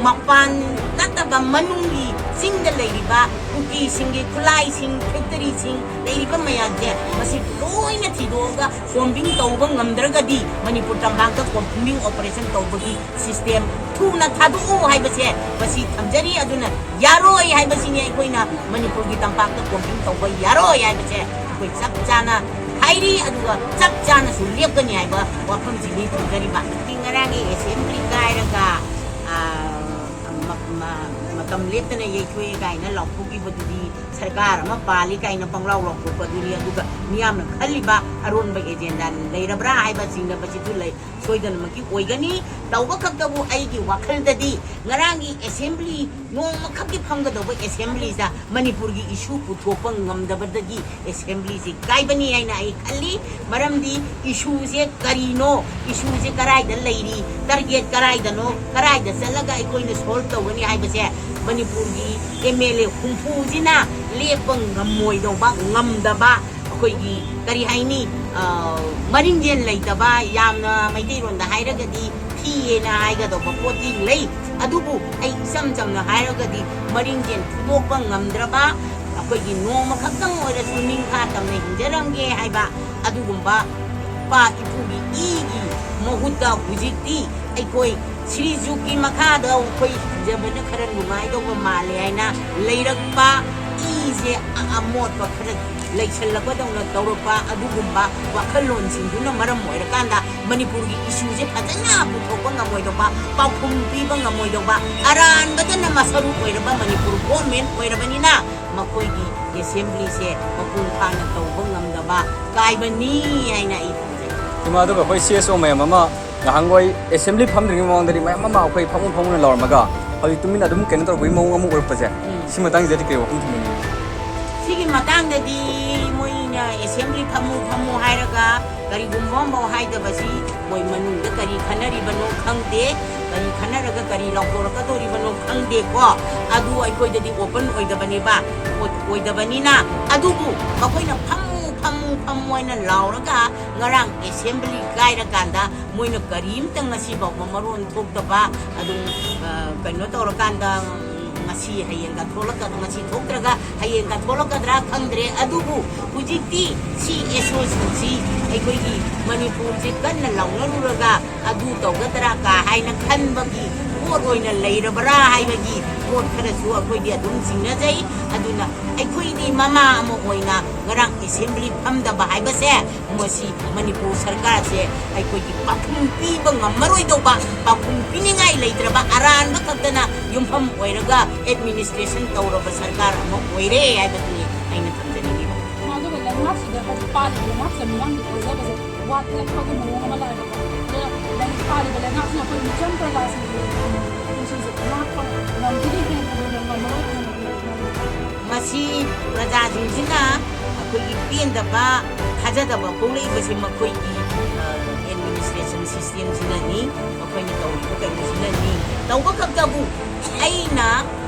ꯃꯄꯥꯟ ꯅꯠꯇꯕ ꯃꯅꯨꯡꯒꯤ ꯆꯤꯡꯗ ꯂꯩꯔꯤꯕ ꯀꯨꯀꯤꯁꯤꯡꯒꯤ ꯈꯨꯠꯂꯥꯏꯁꯤꯡ, ꯐꯦꯛꯇꯔꯤꯁꯤꯡ ꯂꯩꯔꯤꯕ ꯃꯌꯥꯝꯁꯦ ꯃꯁꯤ ꯂꯣꯏꯅ ꯊꯤꯗꯣꯛꯑꯒ ꯀꯣꯝꯕꯤꯡ ꯇꯧꯕ ꯉꯝꯗ꯭ꯔꯒꯗꯤ ꯃꯅꯤꯄꯨꯔ ꯇꯝꯄꯥꯛꯇ ꯀꯣꯝꯕꯤꯡ ꯑꯣꯄꯔꯦꯁꯟ ꯇꯧꯕꯒꯤ ꯁꯤꯁꯇꯦꯝ ꯊꯨꯅ ꯊꯥꯗꯣꯛꯎ ꯍꯥꯏꯕꯁꯦ ꯃꯁꯤ ꯊꯝꯖꯔꯤ꯫ ꯑꯗꯨꯅ ꯌꯥꯔꯣꯏ ꯍꯥꯏꯕꯁꯤꯅꯤ, ꯑꯩꯈꯣꯏꯅ ꯃꯅꯤꯄꯨꯔꯒꯤ ꯇꯝꯄꯥꯛꯇ ꯀꯣꯝꯕꯤꯡ ꯇꯧꯕ ꯌꯥꯔꯣꯏ ꯍꯥꯏꯕꯁꯦ ꯑꯩꯈꯣꯏ ꯆꯞ ꯆꯥꯅ ꯍꯥꯏꯔꯤ, ꯑꯗꯨꯒ ꯆꯞ ꯆꯥꯅꯁꯨ ꯂꯦꯞꯀꯅꯤ ꯍꯥꯏꯕ ꯋꯥꯐꯝꯁꯤꯅꯤ ꯊꯝꯖꯔꯤꯕ꯫ ꯉꯔꯥꯡꯒꯤ ꯑꯦꯁꯦꯝꯕ꯭ꯂꯤ ꯀꯥꯏꯔꯒ, ꯑ, ꯃ-, ꯃ-, ꯃꯇꯝ ꯂꯦꯞꯇꯅ ꯌꯩꯊꯣꯛꯑꯦ ꯀꯥꯏꯅ ꯂꯥꯎꯊꯣꯛꯈꯤꯕꯗꯨꯗꯤ ꯁꯔꯀꯥꯔ ꯑꯃ ꯄꯥꯜꯂꯤ ꯀꯥꯏꯅ ꯄꯪꯂꯥꯎ ꯂꯥꯎꯊꯣꯛꯄꯗꯨꯅꯤ꯫ ꯑꯗꯨꯒ ꯃꯤꯌꯥꯝꯅ ꯈꯜꯂꯤꯕ ꯑꯔꯣꯟꯕ ꯑꯦꯖꯦꯟꯗꯥ ꯂꯩꯔꯕ꯭ꯔꯥ ꯍꯥꯏꯕ ꯆꯤꯡꯅꯕꯁꯤꯁꯨ ꯂꯩ꯫ ꯁꯣꯏꯗꯅꯃꯛꯀꯤ ꯑꯣꯏꯒꯅꯤ꯫ ꯇꯧꯕ ꯈꯛꯇꯕꯨ ꯑꯩꯒꯤ ꯋꯥꯈꯜꯗꯗꯤ ꯉꯔꯥꯡꯒꯤ ꯑꯦꯁꯦꯝꯕ꯭ꯂꯤ, ꯅꯣꯡꯃꯈꯛꯀꯤ ꯐꯝꯒꯗꯧꯕ ꯑꯦꯁꯦꯝꯕ꯭ꯂꯤꯗ ꯃꯅꯤꯄꯨꯔꯒꯤ ꯏꯁꯨ ꯄꯨꯊꯣꯛꯄ ꯉꯝꯗꯕꯗꯒꯤ ꯑꯦꯁꯦꯝꯕ꯭ꯂꯤꯁꯤ ꯀꯥꯏꯕꯅꯤ ꯍꯥꯏꯅ ꯑꯩ ꯈꯜꯂꯤ꯫ ꯃꯔꯝꯗꯤ ꯏꯁꯨꯁꯦ ꯀꯔꯤꯅꯣ, ꯏꯁꯨꯁꯦ ꯀꯔꯥꯏꯗ ꯂꯩꯔꯤ, ꯇꯥꯔꯒꯦꯠ ꯀꯔꯥꯏꯗꯅꯣ, ꯀꯔꯥꯏꯗ ꯆꯠꯂꯒ ꯑꯩꯈꯣꯏꯅ ꯁꯣꯜꯕ ꯇꯧꯒꯅꯤ ꯍꯥꯏꯕꯁꯦ ꯃꯅꯤꯄꯨꯔꯒꯤ ꯑꯦꯝ ꯑꯦꯜ ꯑꯦ ꯍꯨꯝꯐꯨꯁꯤꯅ ꯂꯦꯞꯄ ꯉꯝꯃꯣꯏꯗꯧꯕ, ꯉꯝꯗꯕ, ꯑꯩꯈꯣꯏꯒꯤ ꯀꯔꯤ ꯍꯥꯏꯅꯤ, ꯑ, ꯃꯔꯤꯡꯖꯦꯜ ꯂꯩꯇꯕ, ꯌꯥꯝꯅ ꯃꯩꯇꯩꯔꯣꯟꯗ ꯍꯥꯏꯔꯒꯗꯤ ꯊꯤꯌꯦꯅ ꯍꯥꯏꯒꯗꯧꯕ ꯄꯣꯠꯇꯤ ꯂꯩ꯫ ꯑꯗꯨꯕꯨ ꯑꯩ ꯏꯆꯝ ꯆꯝꯅ ꯍꯥꯏꯔꯒꯗꯤ ꯃꯔꯤꯡꯖꯦꯜ ꯐꯨꯗꯣꯛꯄ ꯉꯝꯗ꯭ꯔꯕ, ꯑꯩꯈꯣꯏꯒꯤ ꯅꯣꯡꯃ ꯈꯛꯇꯪ ꯑꯣꯏꯔꯁꯨ ꯅꯤꯡꯈꯥ ꯇꯝꯅ ꯍꯤꯡꯖꯔꯝꯒꯦ ꯍꯥꯏꯕ ꯑꯗꯨꯒꯨꯝꯕ ꯏꯄꯥ ꯏꯄꯨꯒꯤ ꯏꯒꯤ ꯃꯍꯨꯠꯇ ꯍꯧꯖꯤꯛꯇꯤ ꯑꯩꯈꯣꯏ ꯁ꯭ꯔꯤ ꯖꯨꯒꯀꯤ ꯃꯈꯥꯗ ꯑꯩꯈꯣꯏ ꯍꯤꯡꯖꯕꯅ ꯈꯔ ꯅꯨꯡꯉꯥꯏꯗꯧꯕ ꯃꯥꯜꯂꯦ ꯍꯥꯏꯅ ꯂꯩꯔꯛꯄ ꯏꯁꯦ ꯑ-, ꯑꯃꯣꯠꯄ ꯈꯔ ꯂꯩꯁꯜꯂꯛꯄꯗꯧꯅ ꯇꯧꯔꯛꯄ ꯑꯗꯨꯒꯨꯝꯕ ꯋꯥꯈꯜꯂꯣꯟꯁꯤꯡꯗꯨꯅ ꯃꯔꯝ ꯑꯣꯏꯔꯀꯥꯟꯗ ꯃꯅꯤꯄꯨꯔꯒꯤ ꯏꯁꯨꯁꯦ ꯐꯖꯅ ꯄꯨꯊꯣꯛꯄ ꯉꯝꯃꯣꯏꯗꯧꯕ, ꯄꯥꯎꯈꯨꯝ ꯄꯤꯕ ꯉꯝꯃꯣꯏꯗꯧꯕ, ꯑꯔꯥꯟꯕꯗꯅ ꯃꯁꯔꯨꯛ ꯑꯣꯏꯔꯕ ꯃꯅꯤꯄꯨꯔ ꯒꯣꯔꯃꯦꯟ ꯑꯣꯏꯔꯕꯅꯤꯅ ꯃꯈꯣꯏꯒꯤ ꯑꯦꯁꯦꯝꯕ꯭ꯂꯤꯁꯦ ꯃꯄꯨꯡ ꯐꯥꯅ ꯇꯧꯕ ꯉꯝꯗꯕ ꯀꯥꯏꯕꯅꯤ ꯍꯥꯏꯅ ꯑꯩ ꯈꯟꯖꯩ꯫ ꯏꯃꯥ, ꯑꯗꯨꯒ ꯑꯩꯈꯣꯏ ꯁꯤ ꯑꯦꯁ ꯑꯣ ꯃꯌꯥꯝ ꯑꯃ ꯉꯍꯥꯡꯒꯣꯏ ꯑꯦꯁꯦꯝꯕ꯭ꯂꯤ ꯐꯝꯗ꯭ꯔꯤꯉꯩ ꯃꯃꯥꯡꯗꯗꯤ ꯃꯌꯥꯝ ꯑꯃ ꯑꯩꯈꯣꯏ ꯐꯝꯃꯨ ꯐꯝꯃꯨꯅ ꯂꯥꯎꯔꯝꯃꯒ ꯍꯧꯖꯤꯛ ꯇꯨꯃꯤꯟꯅ ꯑꯗꯨꯝ ꯀꯩꯅꯣ ꯇꯧꯕꯒꯤ ꯃꯑꯣꯡ ꯑꯃ ꯎꯔꯛꯄꯁꯦ, ꯎꯝ꯫ ꯁꯤ ꯃꯇꯥꯡꯁꯤꯗꯗꯤ ꯀꯩ ꯋꯥꯐꯝ ꯊꯝꯕꯤꯅꯤꯡꯉꯤ? ꯁꯤꯒꯤ ꯃꯇꯥꯡꯗꯗꯤ ꯃꯣꯏꯅ ꯑꯦꯁꯦꯝꯕ꯭ꯂꯤ ꯐꯝꯃꯨ ꯐꯝꯃꯨ ꯍꯥꯏꯔꯒ ꯀꯔꯤꯒꯨꯝꯕ ꯑꯃꯐꯥꯎ ꯍꯥꯏꯗꯕꯁꯤ ꯃꯣꯏ ꯃꯅꯨꯡꯗ ꯀꯔꯤ ꯈꯟꯅꯔꯤꯕꯅꯣ ꯈꯪꯗꯦ, ꯀꯔꯤ ꯈꯟꯅꯔꯒ ꯀꯔꯤ ꯂꯥꯎꯊꯣꯔꯛꯀꯗꯧꯔꯤꯕꯅꯣ ꯈꯪꯗꯦꯀꯣ꯫ ꯑꯗꯨ ꯑꯩꯈꯣꯏꯗꯗꯤ ꯑꯣꯄꯟ ꯑꯣꯏꯗꯕꯅꯦꯕ, ꯑꯣꯏ-, ꯑꯣꯏꯗꯕꯅꯤꯅ꯫ ꯑꯗꯨꯕꯨ ꯃꯈꯣꯏꯅ ꯐꯝꯃꯨ, ꯐꯝꯃꯨ, ꯐꯝꯃꯨ ꯍꯥꯏꯅ ꯂꯥꯎꯔꯒ ꯉꯔꯥꯡ ꯑꯦꯁꯦꯝꯕ꯭ꯂꯤ ꯀꯥꯏꯔꯀꯥꯟꯗ ꯃꯣꯏꯅ ꯀꯔꯤꯝꯇ ꯉꯁꯤ ꯐꯥꯎꯕ ꯃꯔꯣꯟ ꯊꯣꯛꯇꯕ, ꯑꯗꯨꯝ, ꯑ, ꯀꯩꯅꯣ ꯇꯧꯔꯀꯥꯟꯗ, ꯎꯝ, ꯉꯁꯤ ꯍꯌꯦꯡꯒ ꯊꯣꯛꯂꯛꯀ-, ꯉꯁꯤ ꯊꯣꯛꯇ꯭ꯔꯒ ꯍꯌꯦꯡꯒ ꯊꯣꯛꯂꯛꯀꯗ꯭ꯔꯥ ꯈꯪꯗ꯭ꯔꯦ꯫ ꯑꯗꯨꯕꯨ ꯍꯧꯖꯤꯛꯇꯤ ꯁꯤ ꯑꯦꯁ ꯑꯣ ꯁꯤꯁꯤ ꯑꯩꯈꯣꯏꯒꯤ ꯃꯅꯤꯄꯨꯔꯁꯦ ꯀꯟꯅ ꯂꯥꯎꯅꯔꯨꯔꯒ ꯑꯗꯨ ꯇꯧꯒꯗ꯭ꯔꯥ ꯀꯥ ꯍꯥꯏꯅ ꯈꯟꯕꯒꯤ ꯄꯣꯠ ꯑꯣꯏꯅ ꯂꯩꯔꯕ꯭ꯔꯥ ꯍꯥꯏꯕꯒꯤ ꯄꯣꯠ ꯈꯔꯁꯨ ꯑꯩꯈꯣꯏꯗꯤ ꯑꯗꯨꯝ ꯆꯤꯡꯅꯖꯩ꯫ ꯑꯗꯨꯅ ꯑꯩꯈꯣꯏꯗꯤ ꯃꯃꯥ ꯑꯃ ꯑꯣꯏꯅ ꯉꯔꯥꯡ ꯑꯦꯁꯦꯝꯕ꯭ꯂꯤ ꯐꯝꯗꯕ ꯍꯥꯏꯕꯁꯦ ꯃꯁꯤ ꯃꯅꯤꯄꯨꯔ ꯁꯔꯀꯥꯔꯁꯦ ꯑꯩꯈꯣꯏꯒꯤ ꯄꯥꯎꯈꯨꯝ ꯄꯤꯕ ꯉꯝꯃꯔꯣꯏꯗꯧꯕ, ꯄꯥꯎꯈꯨꯝ ꯄꯤꯅꯤꯡꯉꯥꯏ ꯂꯩꯇ꯭ꯔꯕ ꯑꯔꯥꯟꯕ ꯈꯛꯇꯅ ꯌꯨꯝꯐꯝ ꯑꯣꯏꯔꯒ ꯑꯦꯗꯃꯤꯅꯤꯁꯇ꯭ꯔꯦꯁꯟ ꯇꯧꯔꯕ ꯁꯔꯀꯥꯔ ꯑꯃ ꯑꯣꯏꯔꯦ ꯍꯥꯏꯕꯗꯨꯅꯤ ꯑꯩꯅ ꯊꯝꯖꯅꯤꯡꯉꯤꯕ꯫ ꯑꯗꯨꯒ ꯂꯩꯉꯥꯛꯁꯤꯗ ꯍꯧꯖꯤꯛ ꯄꯥꯜꯂꯤꯕ ꯂꯩꯉꯥꯛꯁꯤꯗ ꯃꯤꯌꯥꯝꯒꯤ ꯊꯥꯖꯕꯁꯦ ꯋꯥꯠꯂꯛꯄꯒꯤ ꯃꯑꯣꯡ ꯑꯃ ꯂꯥꯛꯑꯦꯕꯀꯣ꯫ ꯑꯗꯨꯅ ꯂꯩ-, ꯄꯥꯜꯂꯤꯕ ꯂꯩꯉꯥꯛꯁꯤꯅ ꯑꯩꯈꯣꯏ ꯃꯤꯆꯝ ꯄ꯭ꯔꯖꯥꯁꯤꯡꯒꯤ ꯄꯨꯟꯁꯤꯁꯦ ꯉꯥꯛꯄ ꯉꯝꯈꯤꯅꯤ ꯍꯥꯏꯅ ꯈꯟꯕꯗ ꯉꯝꯃꯔꯣꯏ ꯍꯥꯏꯅ ꯈꯜꯂꯤ꯫ ꯃꯁꯤ ꯄ꯭ꯔꯖꯥꯁꯤꯡꯁꯤꯅ ꯑꯩꯈꯣꯏꯒꯤ ꯄꯦꯟꯗꯕ, ꯊꯥꯖꯗꯕ ꯐꯣꯡꯂꯛꯏꯕꯁꯦ ꯃꯈꯣꯏꯒꯤ, ꯑ, ꯑꯦꯗꯃꯤꯅꯤꯁꯇ꯭ꯔꯦꯁꯟ ꯁꯤꯁꯇꯦꯝꯁꯤꯅꯅꯤ, ꯃꯈꯣꯏꯅ ꯇꯧꯔꯤꯕ ꯀꯩꯅꯣꯁꯤꯅꯅꯤ꯫ ꯇꯧꯕ ꯈꯛꯇꯕꯨ ꯑꯩꯅ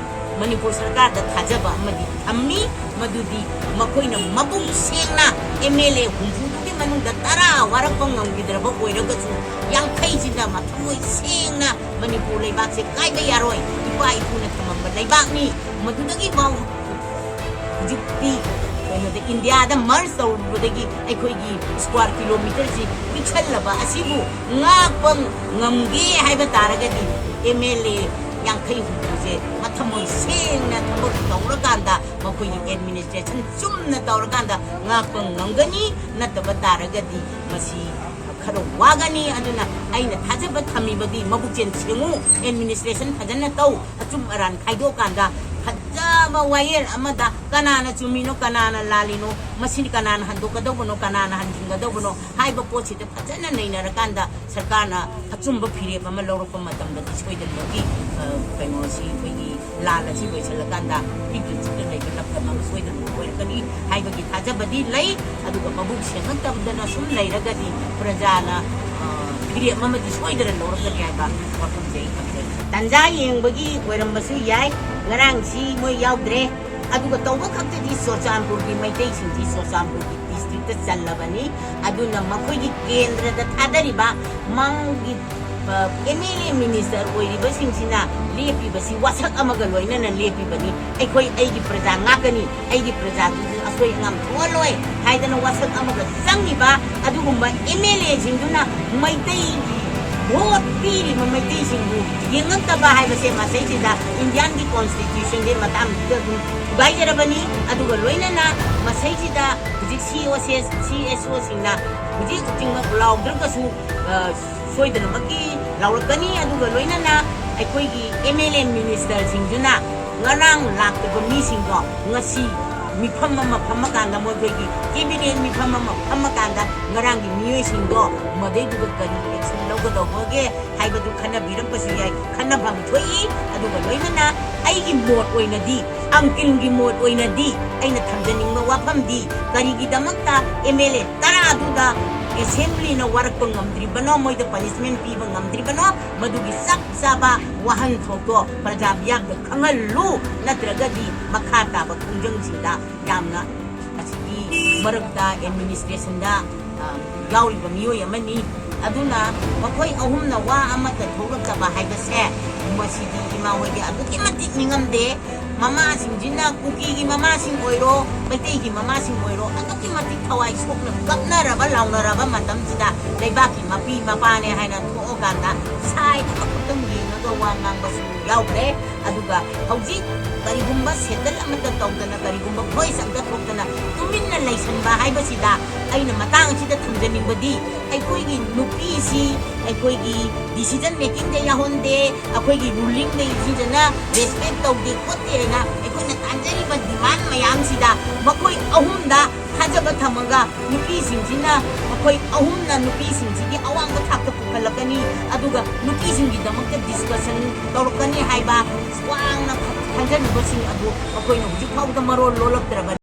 ꯃꯅꯤꯄꯨꯔ ꯁꯔꯀꯥꯔꯗ ꯊꯥꯖꯕ ꯑꯃꯗꯤ ꯊꯝꯃꯤ, ꯃꯗꯨꯗꯤ ꯃꯈꯣꯏꯅ ꯃꯕꯨꯛ ꯁꯦꯡꯅ ꯑꯦꯝ ꯑꯦꯜ ꯑꯦ ꯍꯨꯝꯐꯨꯗꯨꯒꯤ ꯃꯅꯨꯡꯗ ꯇꯔꯥ ꯋꯥꯔꯛꯄ ꯉꯝꯈꯤꯗ꯭ꯔꯕ ꯑꯣꯏꯔꯒꯁꯨ, ꯌꯥꯡꯈꯩꯁꯤꯗ ꯃꯊꯃꯣꯏ ꯁꯦꯡꯅ ꯃꯅꯤꯄꯨꯔ ꯂꯩꯕꯥꯛꯁꯦ ꯀꯥꯏꯕ ꯌꯥꯔꯣꯏ, ꯏꯄꯥ ꯏꯄꯨꯅ ꯊꯝꯃꯝꯕ ꯂꯩꯕꯥꯛꯅꯤ, ꯃꯗꯨꯗꯒꯤ ꯐꯥꯎ ꯍꯧꯖꯤꯛꯇꯤ ꯀꯩꯅꯣꯗ ꯏꯟꯗꯤꯌꯥꯗ ꯃꯔꯖ ꯇꯧꯔꯨꯕꯗꯒꯤ ꯑꯩꯈꯣꯏꯒꯤ ꯁ꯭ꯀ꯭ꯋꯥꯔ ꯀꯤꯂꯣꯃꯤꯇꯔꯁꯤ ꯄꯤꯛꯁꯜꯂꯕ ꯑꯁꯤꯕꯨ ꯉꯥꯛꯄ ꯉꯝꯒꯦ ꯍꯥꯏꯕ ꯇꯥꯔꯒꯗꯤ ꯑꯦꯝ ꯑꯦꯜ ꯑꯦ ꯌꯥꯡꯈꯩ ꯍꯨꯝꯐꯨꯁꯦ ꯃꯊꯃꯣꯏ ꯁꯦꯡꯅ ꯊꯕꯛ ꯇꯧꯔꯀꯥꯟꯗ, ꯃꯈꯣꯏꯒꯤ ꯑꯦꯗꯃꯤꯅꯤꯁꯇ꯭ꯔꯦꯁꯟ ꯆꯨꯝꯅ ꯇꯧꯔꯀꯥꯟꯗ ꯉꯥꯛꯄ ꯉꯝꯒꯅꯤ꯫ ꯅꯠꯇꯕ ꯇꯥꯔꯒꯗꯤ ꯃꯁꯤ ꯈꯔ ꯋꯥꯒꯅꯤ꯫ ꯑꯗꯨꯅ ꯑꯩꯅ ꯊꯥꯖꯕ ꯊꯝꯃꯤꯕꯗꯤ ꯃꯕꯨꯛꯆꯦꯜ ꯁꯦꯡꯉꯨ, ꯑꯦꯗꯃꯤꯅꯤꯁꯇ꯭ꯔꯦꯁꯟ ꯐꯖꯅ ꯇꯧ, ꯑꯆꯨꯝ ꯑꯔꯥꯟ ꯈꯥꯏꯗꯣꯛꯀꯥꯟꯗ ꯐꯖꯕ ꯋꯥꯌꯦꯜ ꯑꯃꯗ ꯀꯅꯥꯅ ꯆꯨꯝꯃꯤꯅꯣ, ꯀꯅꯥꯅ ꯂꯥꯜꯂꯤꯅꯣ, ꯃꯁꯤ ꯀꯅꯥꯅ ꯍꯟꯗꯣꯛꯀꯗꯧꯕꯅꯣ, ꯀꯅꯥꯅ ꯍꯟꯖꯤꯟꯒꯗꯧꯕꯅꯣ ꯍꯥꯏꯕ ꯄꯣꯠꯁꯤꯗ ꯐꯖꯅ ꯅꯩꯅꯔꯀꯥꯟꯗ ꯁꯔꯀꯥꯔꯅ ꯑꯆꯨꯝꯕ ꯐꯤꯔꯦꯞ ꯑꯃ ꯂꯧꯔꯛꯄ ꯃꯇꯝꯗꯗꯤ ꯁꯣꯏꯗꯅꯃꯛꯀꯤ, ꯑ, ꯀꯩꯅꯣꯁꯤ ꯑꯩꯈꯣꯏꯒꯤ ꯂꯥꯟ ꯑꯁꯤ ꯂꯣꯏꯁꯤꯜꯂꯀꯥꯟꯗ ꯏꯪ ꯆꯤꯛꯅ ꯂꯩꯕ ꯂꯝꯗꯝ ꯑꯃ ꯁꯣꯏꯗꯅꯃꯛ ꯑꯣꯏꯔꯛꯀꯅꯤ ꯍꯥꯏꯕꯒꯤ ꯊꯥꯖꯕꯗꯤ ꯂꯩ꯫ ꯑꯗꯨꯒ ꯃꯕꯨꯛ ꯁꯦꯡꯉꯛꯇꯕꯗꯅ ꯁꯨꯝ ꯂꯩꯔꯒꯗꯤ ꯄ꯭ꯔꯖꯥꯅ, ꯑ, ꯐꯤꯔꯦꯞ ꯑꯃꯗꯤ ꯁꯣꯏꯗꯅ ꯂꯧꯔꯛꯀꯅꯤ ꯍꯥꯏꯕ ꯋꯥꯐꯝꯁꯦ ꯑꯩ ꯊꯝꯖꯩ꯫ ꯇꯥꯟꯖꯥ ꯌꯦꯡꯕꯒꯤ ꯑꯣꯏꯔꯝꯕꯁꯨ ꯌꯥꯏ, ꯉꯔꯥꯡꯁꯤ ꯃꯣꯏ ꯌꯥꯎꯗ꯭ꯔꯦ꯫ ꯑꯗꯨꯒ ꯇꯧꯕ ꯈꯛꯇꯗꯤ ꯆꯨꯔꯆꯥꯟꯄꯨꯔꯒꯤ ꯃꯩꯇꯩꯁꯤꯡꯁꯤ ꯆꯨꯔꯆꯥꯟꯄꯨꯔꯒꯤ ꯗꯤꯁꯇ꯭ꯔꯤꯛꯇ ꯆꯜꯂꯕꯅꯤ꯫ ꯑꯗꯨꯅ ꯃꯈꯣꯏꯒꯤ ꯀꯦꯟꯗ꯭ꯔꯗ ꯊꯥꯗꯔꯤꯕ ꯃꯥꯡꯒꯤ, ꯑ, ꯑꯦꯝ ꯑꯦꯜ ꯑꯦ ꯃꯤꯅꯤꯁꯇꯔ ꯑꯣꯏꯔꯤꯕꯁꯤꯡꯁꯤꯅ ꯂꯦꯞꯄꯤꯕꯁꯤ ꯋꯥꯁꯛ ꯑꯃꯒ ꯂꯣꯏꯅꯅ ꯂꯦꯞꯄꯤꯕꯅꯤ꯫ ꯑꯩꯈꯣꯏ ꯑꯩꯒꯤ ꯄ꯭ꯔꯖꯥ ꯉꯥꯛꯀꯅꯤ, ꯑꯩꯒꯤ ꯄ꯭ꯔꯖꯥꯗꯨꯁꯨ ꯑꯁꯣꯏ ꯑꯉꯥꯝ ꯊꯣꯛꯍꯜꯂꯣꯏ ꯍꯥꯏꯗꯅ ꯋꯥꯁꯛ ꯑꯃꯒ ꯆꯪꯉꯤꯕ ꯑꯗꯨꯒꯨꯝꯕ ꯑꯦꯝ ꯑꯦꯜ ꯑꯦꯁꯤꯡꯗꯨꯅ ꯃꯩꯇꯩ ꯚꯣꯠ ꯄꯤꯔꯤꯕ ꯃꯩꯇꯩꯁꯤꯡꯕꯨ ꯌꯦꯡꯉꯛꯇꯕ ꯍꯥꯏꯕꯁꯦ ꯃꯁꯩꯁꯤꯗ ꯏꯟꯗꯤꯌꯥꯟꯒꯤ ꯀꯣꯟꯁꯇꯤꯇ꯭ꯌꯨꯁꯟꯒꯤ ꯃꯇꯥꯡꯁꯤꯗ ꯑꯗꯨꯝ ꯊꯨꯒꯥꯏꯖꯔꯕꯅꯤ꯫ ꯑꯗꯨꯒ ꯂꯣꯏꯅꯅ ꯃꯁꯩꯁꯤꯗ ꯍꯧꯖꯤꯛ ꯁꯤ ꯑꯣ ꯁꯤ ꯑꯦꯁ, ꯁꯤ ꯑꯦꯁ ꯑꯣꯁꯤꯡꯅ ꯍꯧꯖꯤꯛ ꯍꯧꯖꯤꯛꯃꯛ ꯂꯥꯎꯗ꯭ꯔꯒꯁꯨ, ꯑ, ꯁꯣꯏꯗꯅꯃꯛꯀꯤ ꯂꯥꯎꯔꯛꯀꯅꯤ꯫ ꯑꯗꯨꯒ ꯂꯣꯏꯅꯅ ꯑꯩꯈꯣꯏꯒꯤ ꯑꯦꯝ ꯑꯦꯜ ꯑꯦ ꯃꯤꯅꯤꯁꯇꯔꯁꯤꯡꯗꯨꯅ ꯉꯔꯥꯡ ꯂꯥꯛꯇꯕ ꯃꯤꯁꯤꯡꯗꯣ ꯉꯁꯤ ꯃꯤꯐꯝ ꯑꯃ ꯐꯝꯃꯀꯥꯟꯗ, ꯃꯈꯣꯏꯒꯤ ꯀꯦꯕꯤꯅꯦꯠ ꯃꯤꯐꯝ ꯑꯃ ꯐꯝꯃꯀꯥꯟꯗ ꯉꯔꯥꯡꯒꯤ ꯃꯤꯑꯣꯏꯁꯤꯡꯗꯣ ꯃꯗꯩꯗꯨꯗ ꯀꯔꯤ ꯑꯦꯛꯁꯟ ꯂꯧꯒꯗꯧꯕꯒꯦ ꯍꯥꯏꯕꯗꯨ ꯈꯟꯅꯕꯤꯔꯝꯕꯁꯨ ꯌꯥꯏ, ꯈꯟꯅꯐꯝ ꯊꯣꯛꯏ꯫ ꯑꯗꯨꯒ ꯂꯣꯏꯅꯅ ꯑꯩꯒꯤ ꯃꯣꯠ ꯑꯣꯏꯅꯗꯤ, ꯑꯪꯀꯤꯜꯒꯤ ꯃꯣꯠ ꯑꯣꯏꯅꯗꯤ ꯑꯩꯅ ꯊꯝꯖꯅꯤꯡꯕ ꯋꯥꯐꯝꯗꯤ, ꯀꯔꯤꯒꯤꯗꯃꯛꯇ ꯑꯦꯝ ꯑꯦꯜ ꯑꯦ ꯇꯔꯥꯗꯨꯗ ꯑꯦꯁꯦꯝꯕ꯭ꯂꯤꯅ ꯋꯥꯔꯛꯄ ꯉꯝꯗ꯭ꯔꯤꯕꯅꯣ, ꯃꯣꯏꯗ ꯄꯅꯤꯁꯃꯦꯟ ꯄꯤꯕ ꯉꯝꯗ꯭ꯔꯤꯕꯅꯣ, ꯃꯗꯨꯒꯤ ꯆꯞ ꯆꯥꯕ ꯋꯥꯍꯟꯊꯣꯛꯇꯣ ꯄ꯭ꯔꯖꯥ ꯃꯤꯌꯥꯝꯗ ꯈꯪꯍꯜꯂꯨ, ꯅꯠꯇ꯭ꯔꯒꯗꯤ ꯃꯈꯥ ꯇꯥꯕ ꯈꯣꯡꯖꯪꯁꯤꯡꯗ ꯌꯥꯝꯅ ꯑꯁꯤꯒꯤ ꯃꯔꯛꯇ ꯑꯦꯗꯃꯤꯅꯤꯁꯇ꯭ꯔꯦꯁꯟꯗ, ꯑ, ꯌꯥꯎꯔꯤꯕ ꯃꯤꯑꯣꯏ ꯑꯃꯅꯤ꯫ ꯑꯗꯨꯅ ꯃꯈꯣꯏ ꯑꯍꯨꯝꯅ ꯋꯥ ꯑꯃꯠꯇ ꯊꯣꯛꯂꯛꯇꯕ ꯍꯥꯏꯕꯁꯦ ꯃꯁꯤꯗꯤ ꯏꯃꯥ ꯍꯣꯏꯗꯤ ꯑꯗꯨꯛꯀꯤ ꯃꯇꯤꯛ ꯅꯤꯡꯉꯝꯗꯦ꯫ ꯃꯃꯥꯁꯤꯡꯁꯤꯅ, ꯀꯨꯀꯤꯒꯤ ꯃꯃꯥꯁꯤꯡ ꯑꯣꯏꯔꯣ, ꯃꯩꯇꯩꯒꯤ ꯃꯃꯥꯁꯤꯡ ꯑꯣꯏꯔꯣ, ꯑꯗꯨꯛꯀꯤ ꯃꯇꯤꯛ ꯊꯋꯥꯏ ꯁꯣꯛꯅ ꯀꯞꯅꯔꯕ ꯂꯥꯎꯅꯔꯕ ꯃꯇꯝꯁꯤꯗ ꯂꯩꯕꯥꯛꯀꯤ ꯃꯄꯤ ꯃꯄꯥꯅꯦ ꯍꯥꯏꯅ ꯊꯣꯛꯑꯀꯥꯟꯗ ꯁꯥꯏꯠ ꯑꯃꯈꯛꯇꯪ ꯌꯦꯡꯉꯒ ꯋꯥ ꯉꯥꯡꯕꯁꯨ ꯌꯥꯎꯈ꯭ꯔꯦ꯫ ꯑꯗꯨꯒ ꯍꯧꯖꯤꯛ ꯀꯔꯤꯒꯨꯝꯕ ꯁꯦꯇꯜ ꯑꯃꯠꯇ ꯇꯧꯗꯅ, ꯀꯔꯤꯒꯨꯝꯕ ꯚꯣꯏꯁ ꯑꯃꯠꯇ ꯊꯣꯛꯇꯅ ꯇꯨꯃꯤꯟꯅ ꯂꯩꯁꯟꯕ ꯍꯥꯏꯕꯁꯤꯗ ꯑꯩꯅ ꯃꯇꯥꯡ ꯑꯁꯤꯗ ꯊꯝꯖꯅꯤꯡꯕꯗꯤ, ꯑꯩꯈꯣꯏꯒꯤ ꯅꯨꯄꯤꯁꯤ ꯑꯩꯈꯣꯏꯒꯤ ꯗꯤꯁꯤꯖꯟ ꯃꯦꯀꯤꯡꯗ ꯌꯥꯎꯍꯟꯗꯦ, ꯑꯩꯈꯣꯏꯒꯤ ꯔꯨꯂꯤꯡꯗ ꯏꯟꯊꯤꯖꯅ ꯔꯦꯁꯄꯦꯛ ꯇꯧꯗꯦ ꯈꯣꯠꯇꯦ ꯍꯥꯏꯅ ꯑꯩꯈꯣꯏꯅ ꯇꯥꯟꯖꯔꯤꯕ ꯗꯤꯃꯥꯟ ꯃꯌꯥꯝꯁꯤꯗ ꯃꯈꯣꯏ ꯑꯍꯨꯝꯗ ꯊꯥꯖꯕ ꯊꯝꯃꯒ ꯅꯨꯄꯤꯁꯤꯡꯁꯤꯅ, ꯃꯈꯣꯏ ꯑꯍꯨꯝꯅ ꯅꯨꯄꯤꯁꯤꯡꯁꯤꯒꯤ ꯑꯋꯥꯡꯕ ꯊꯥꯛꯇ ꯄꯨꯈꯠꯂꯛꯀꯅꯤ, ꯑꯗꯨꯒ ꯅꯨꯄꯤꯁꯤꯡꯒꯤꯗꯃꯛꯇ ꯗꯤꯁꯀꯁꯟ ꯇꯧꯔꯛꯀꯅꯤ ꯍꯥꯏꯕ ꯋꯥꯡꯅ ꯈꯟꯖꯔꯤꯕꯁꯤꯡ ꯑꯗꯨ ꯃꯈꯣꯏꯅ ꯍꯧꯖꯤꯛ ꯐꯥꯎꯕꯗ ꯃꯔꯣꯜ ꯂꯣꯜꯂꯛꯇ꯭ꯔꯕꯅꯤ꯫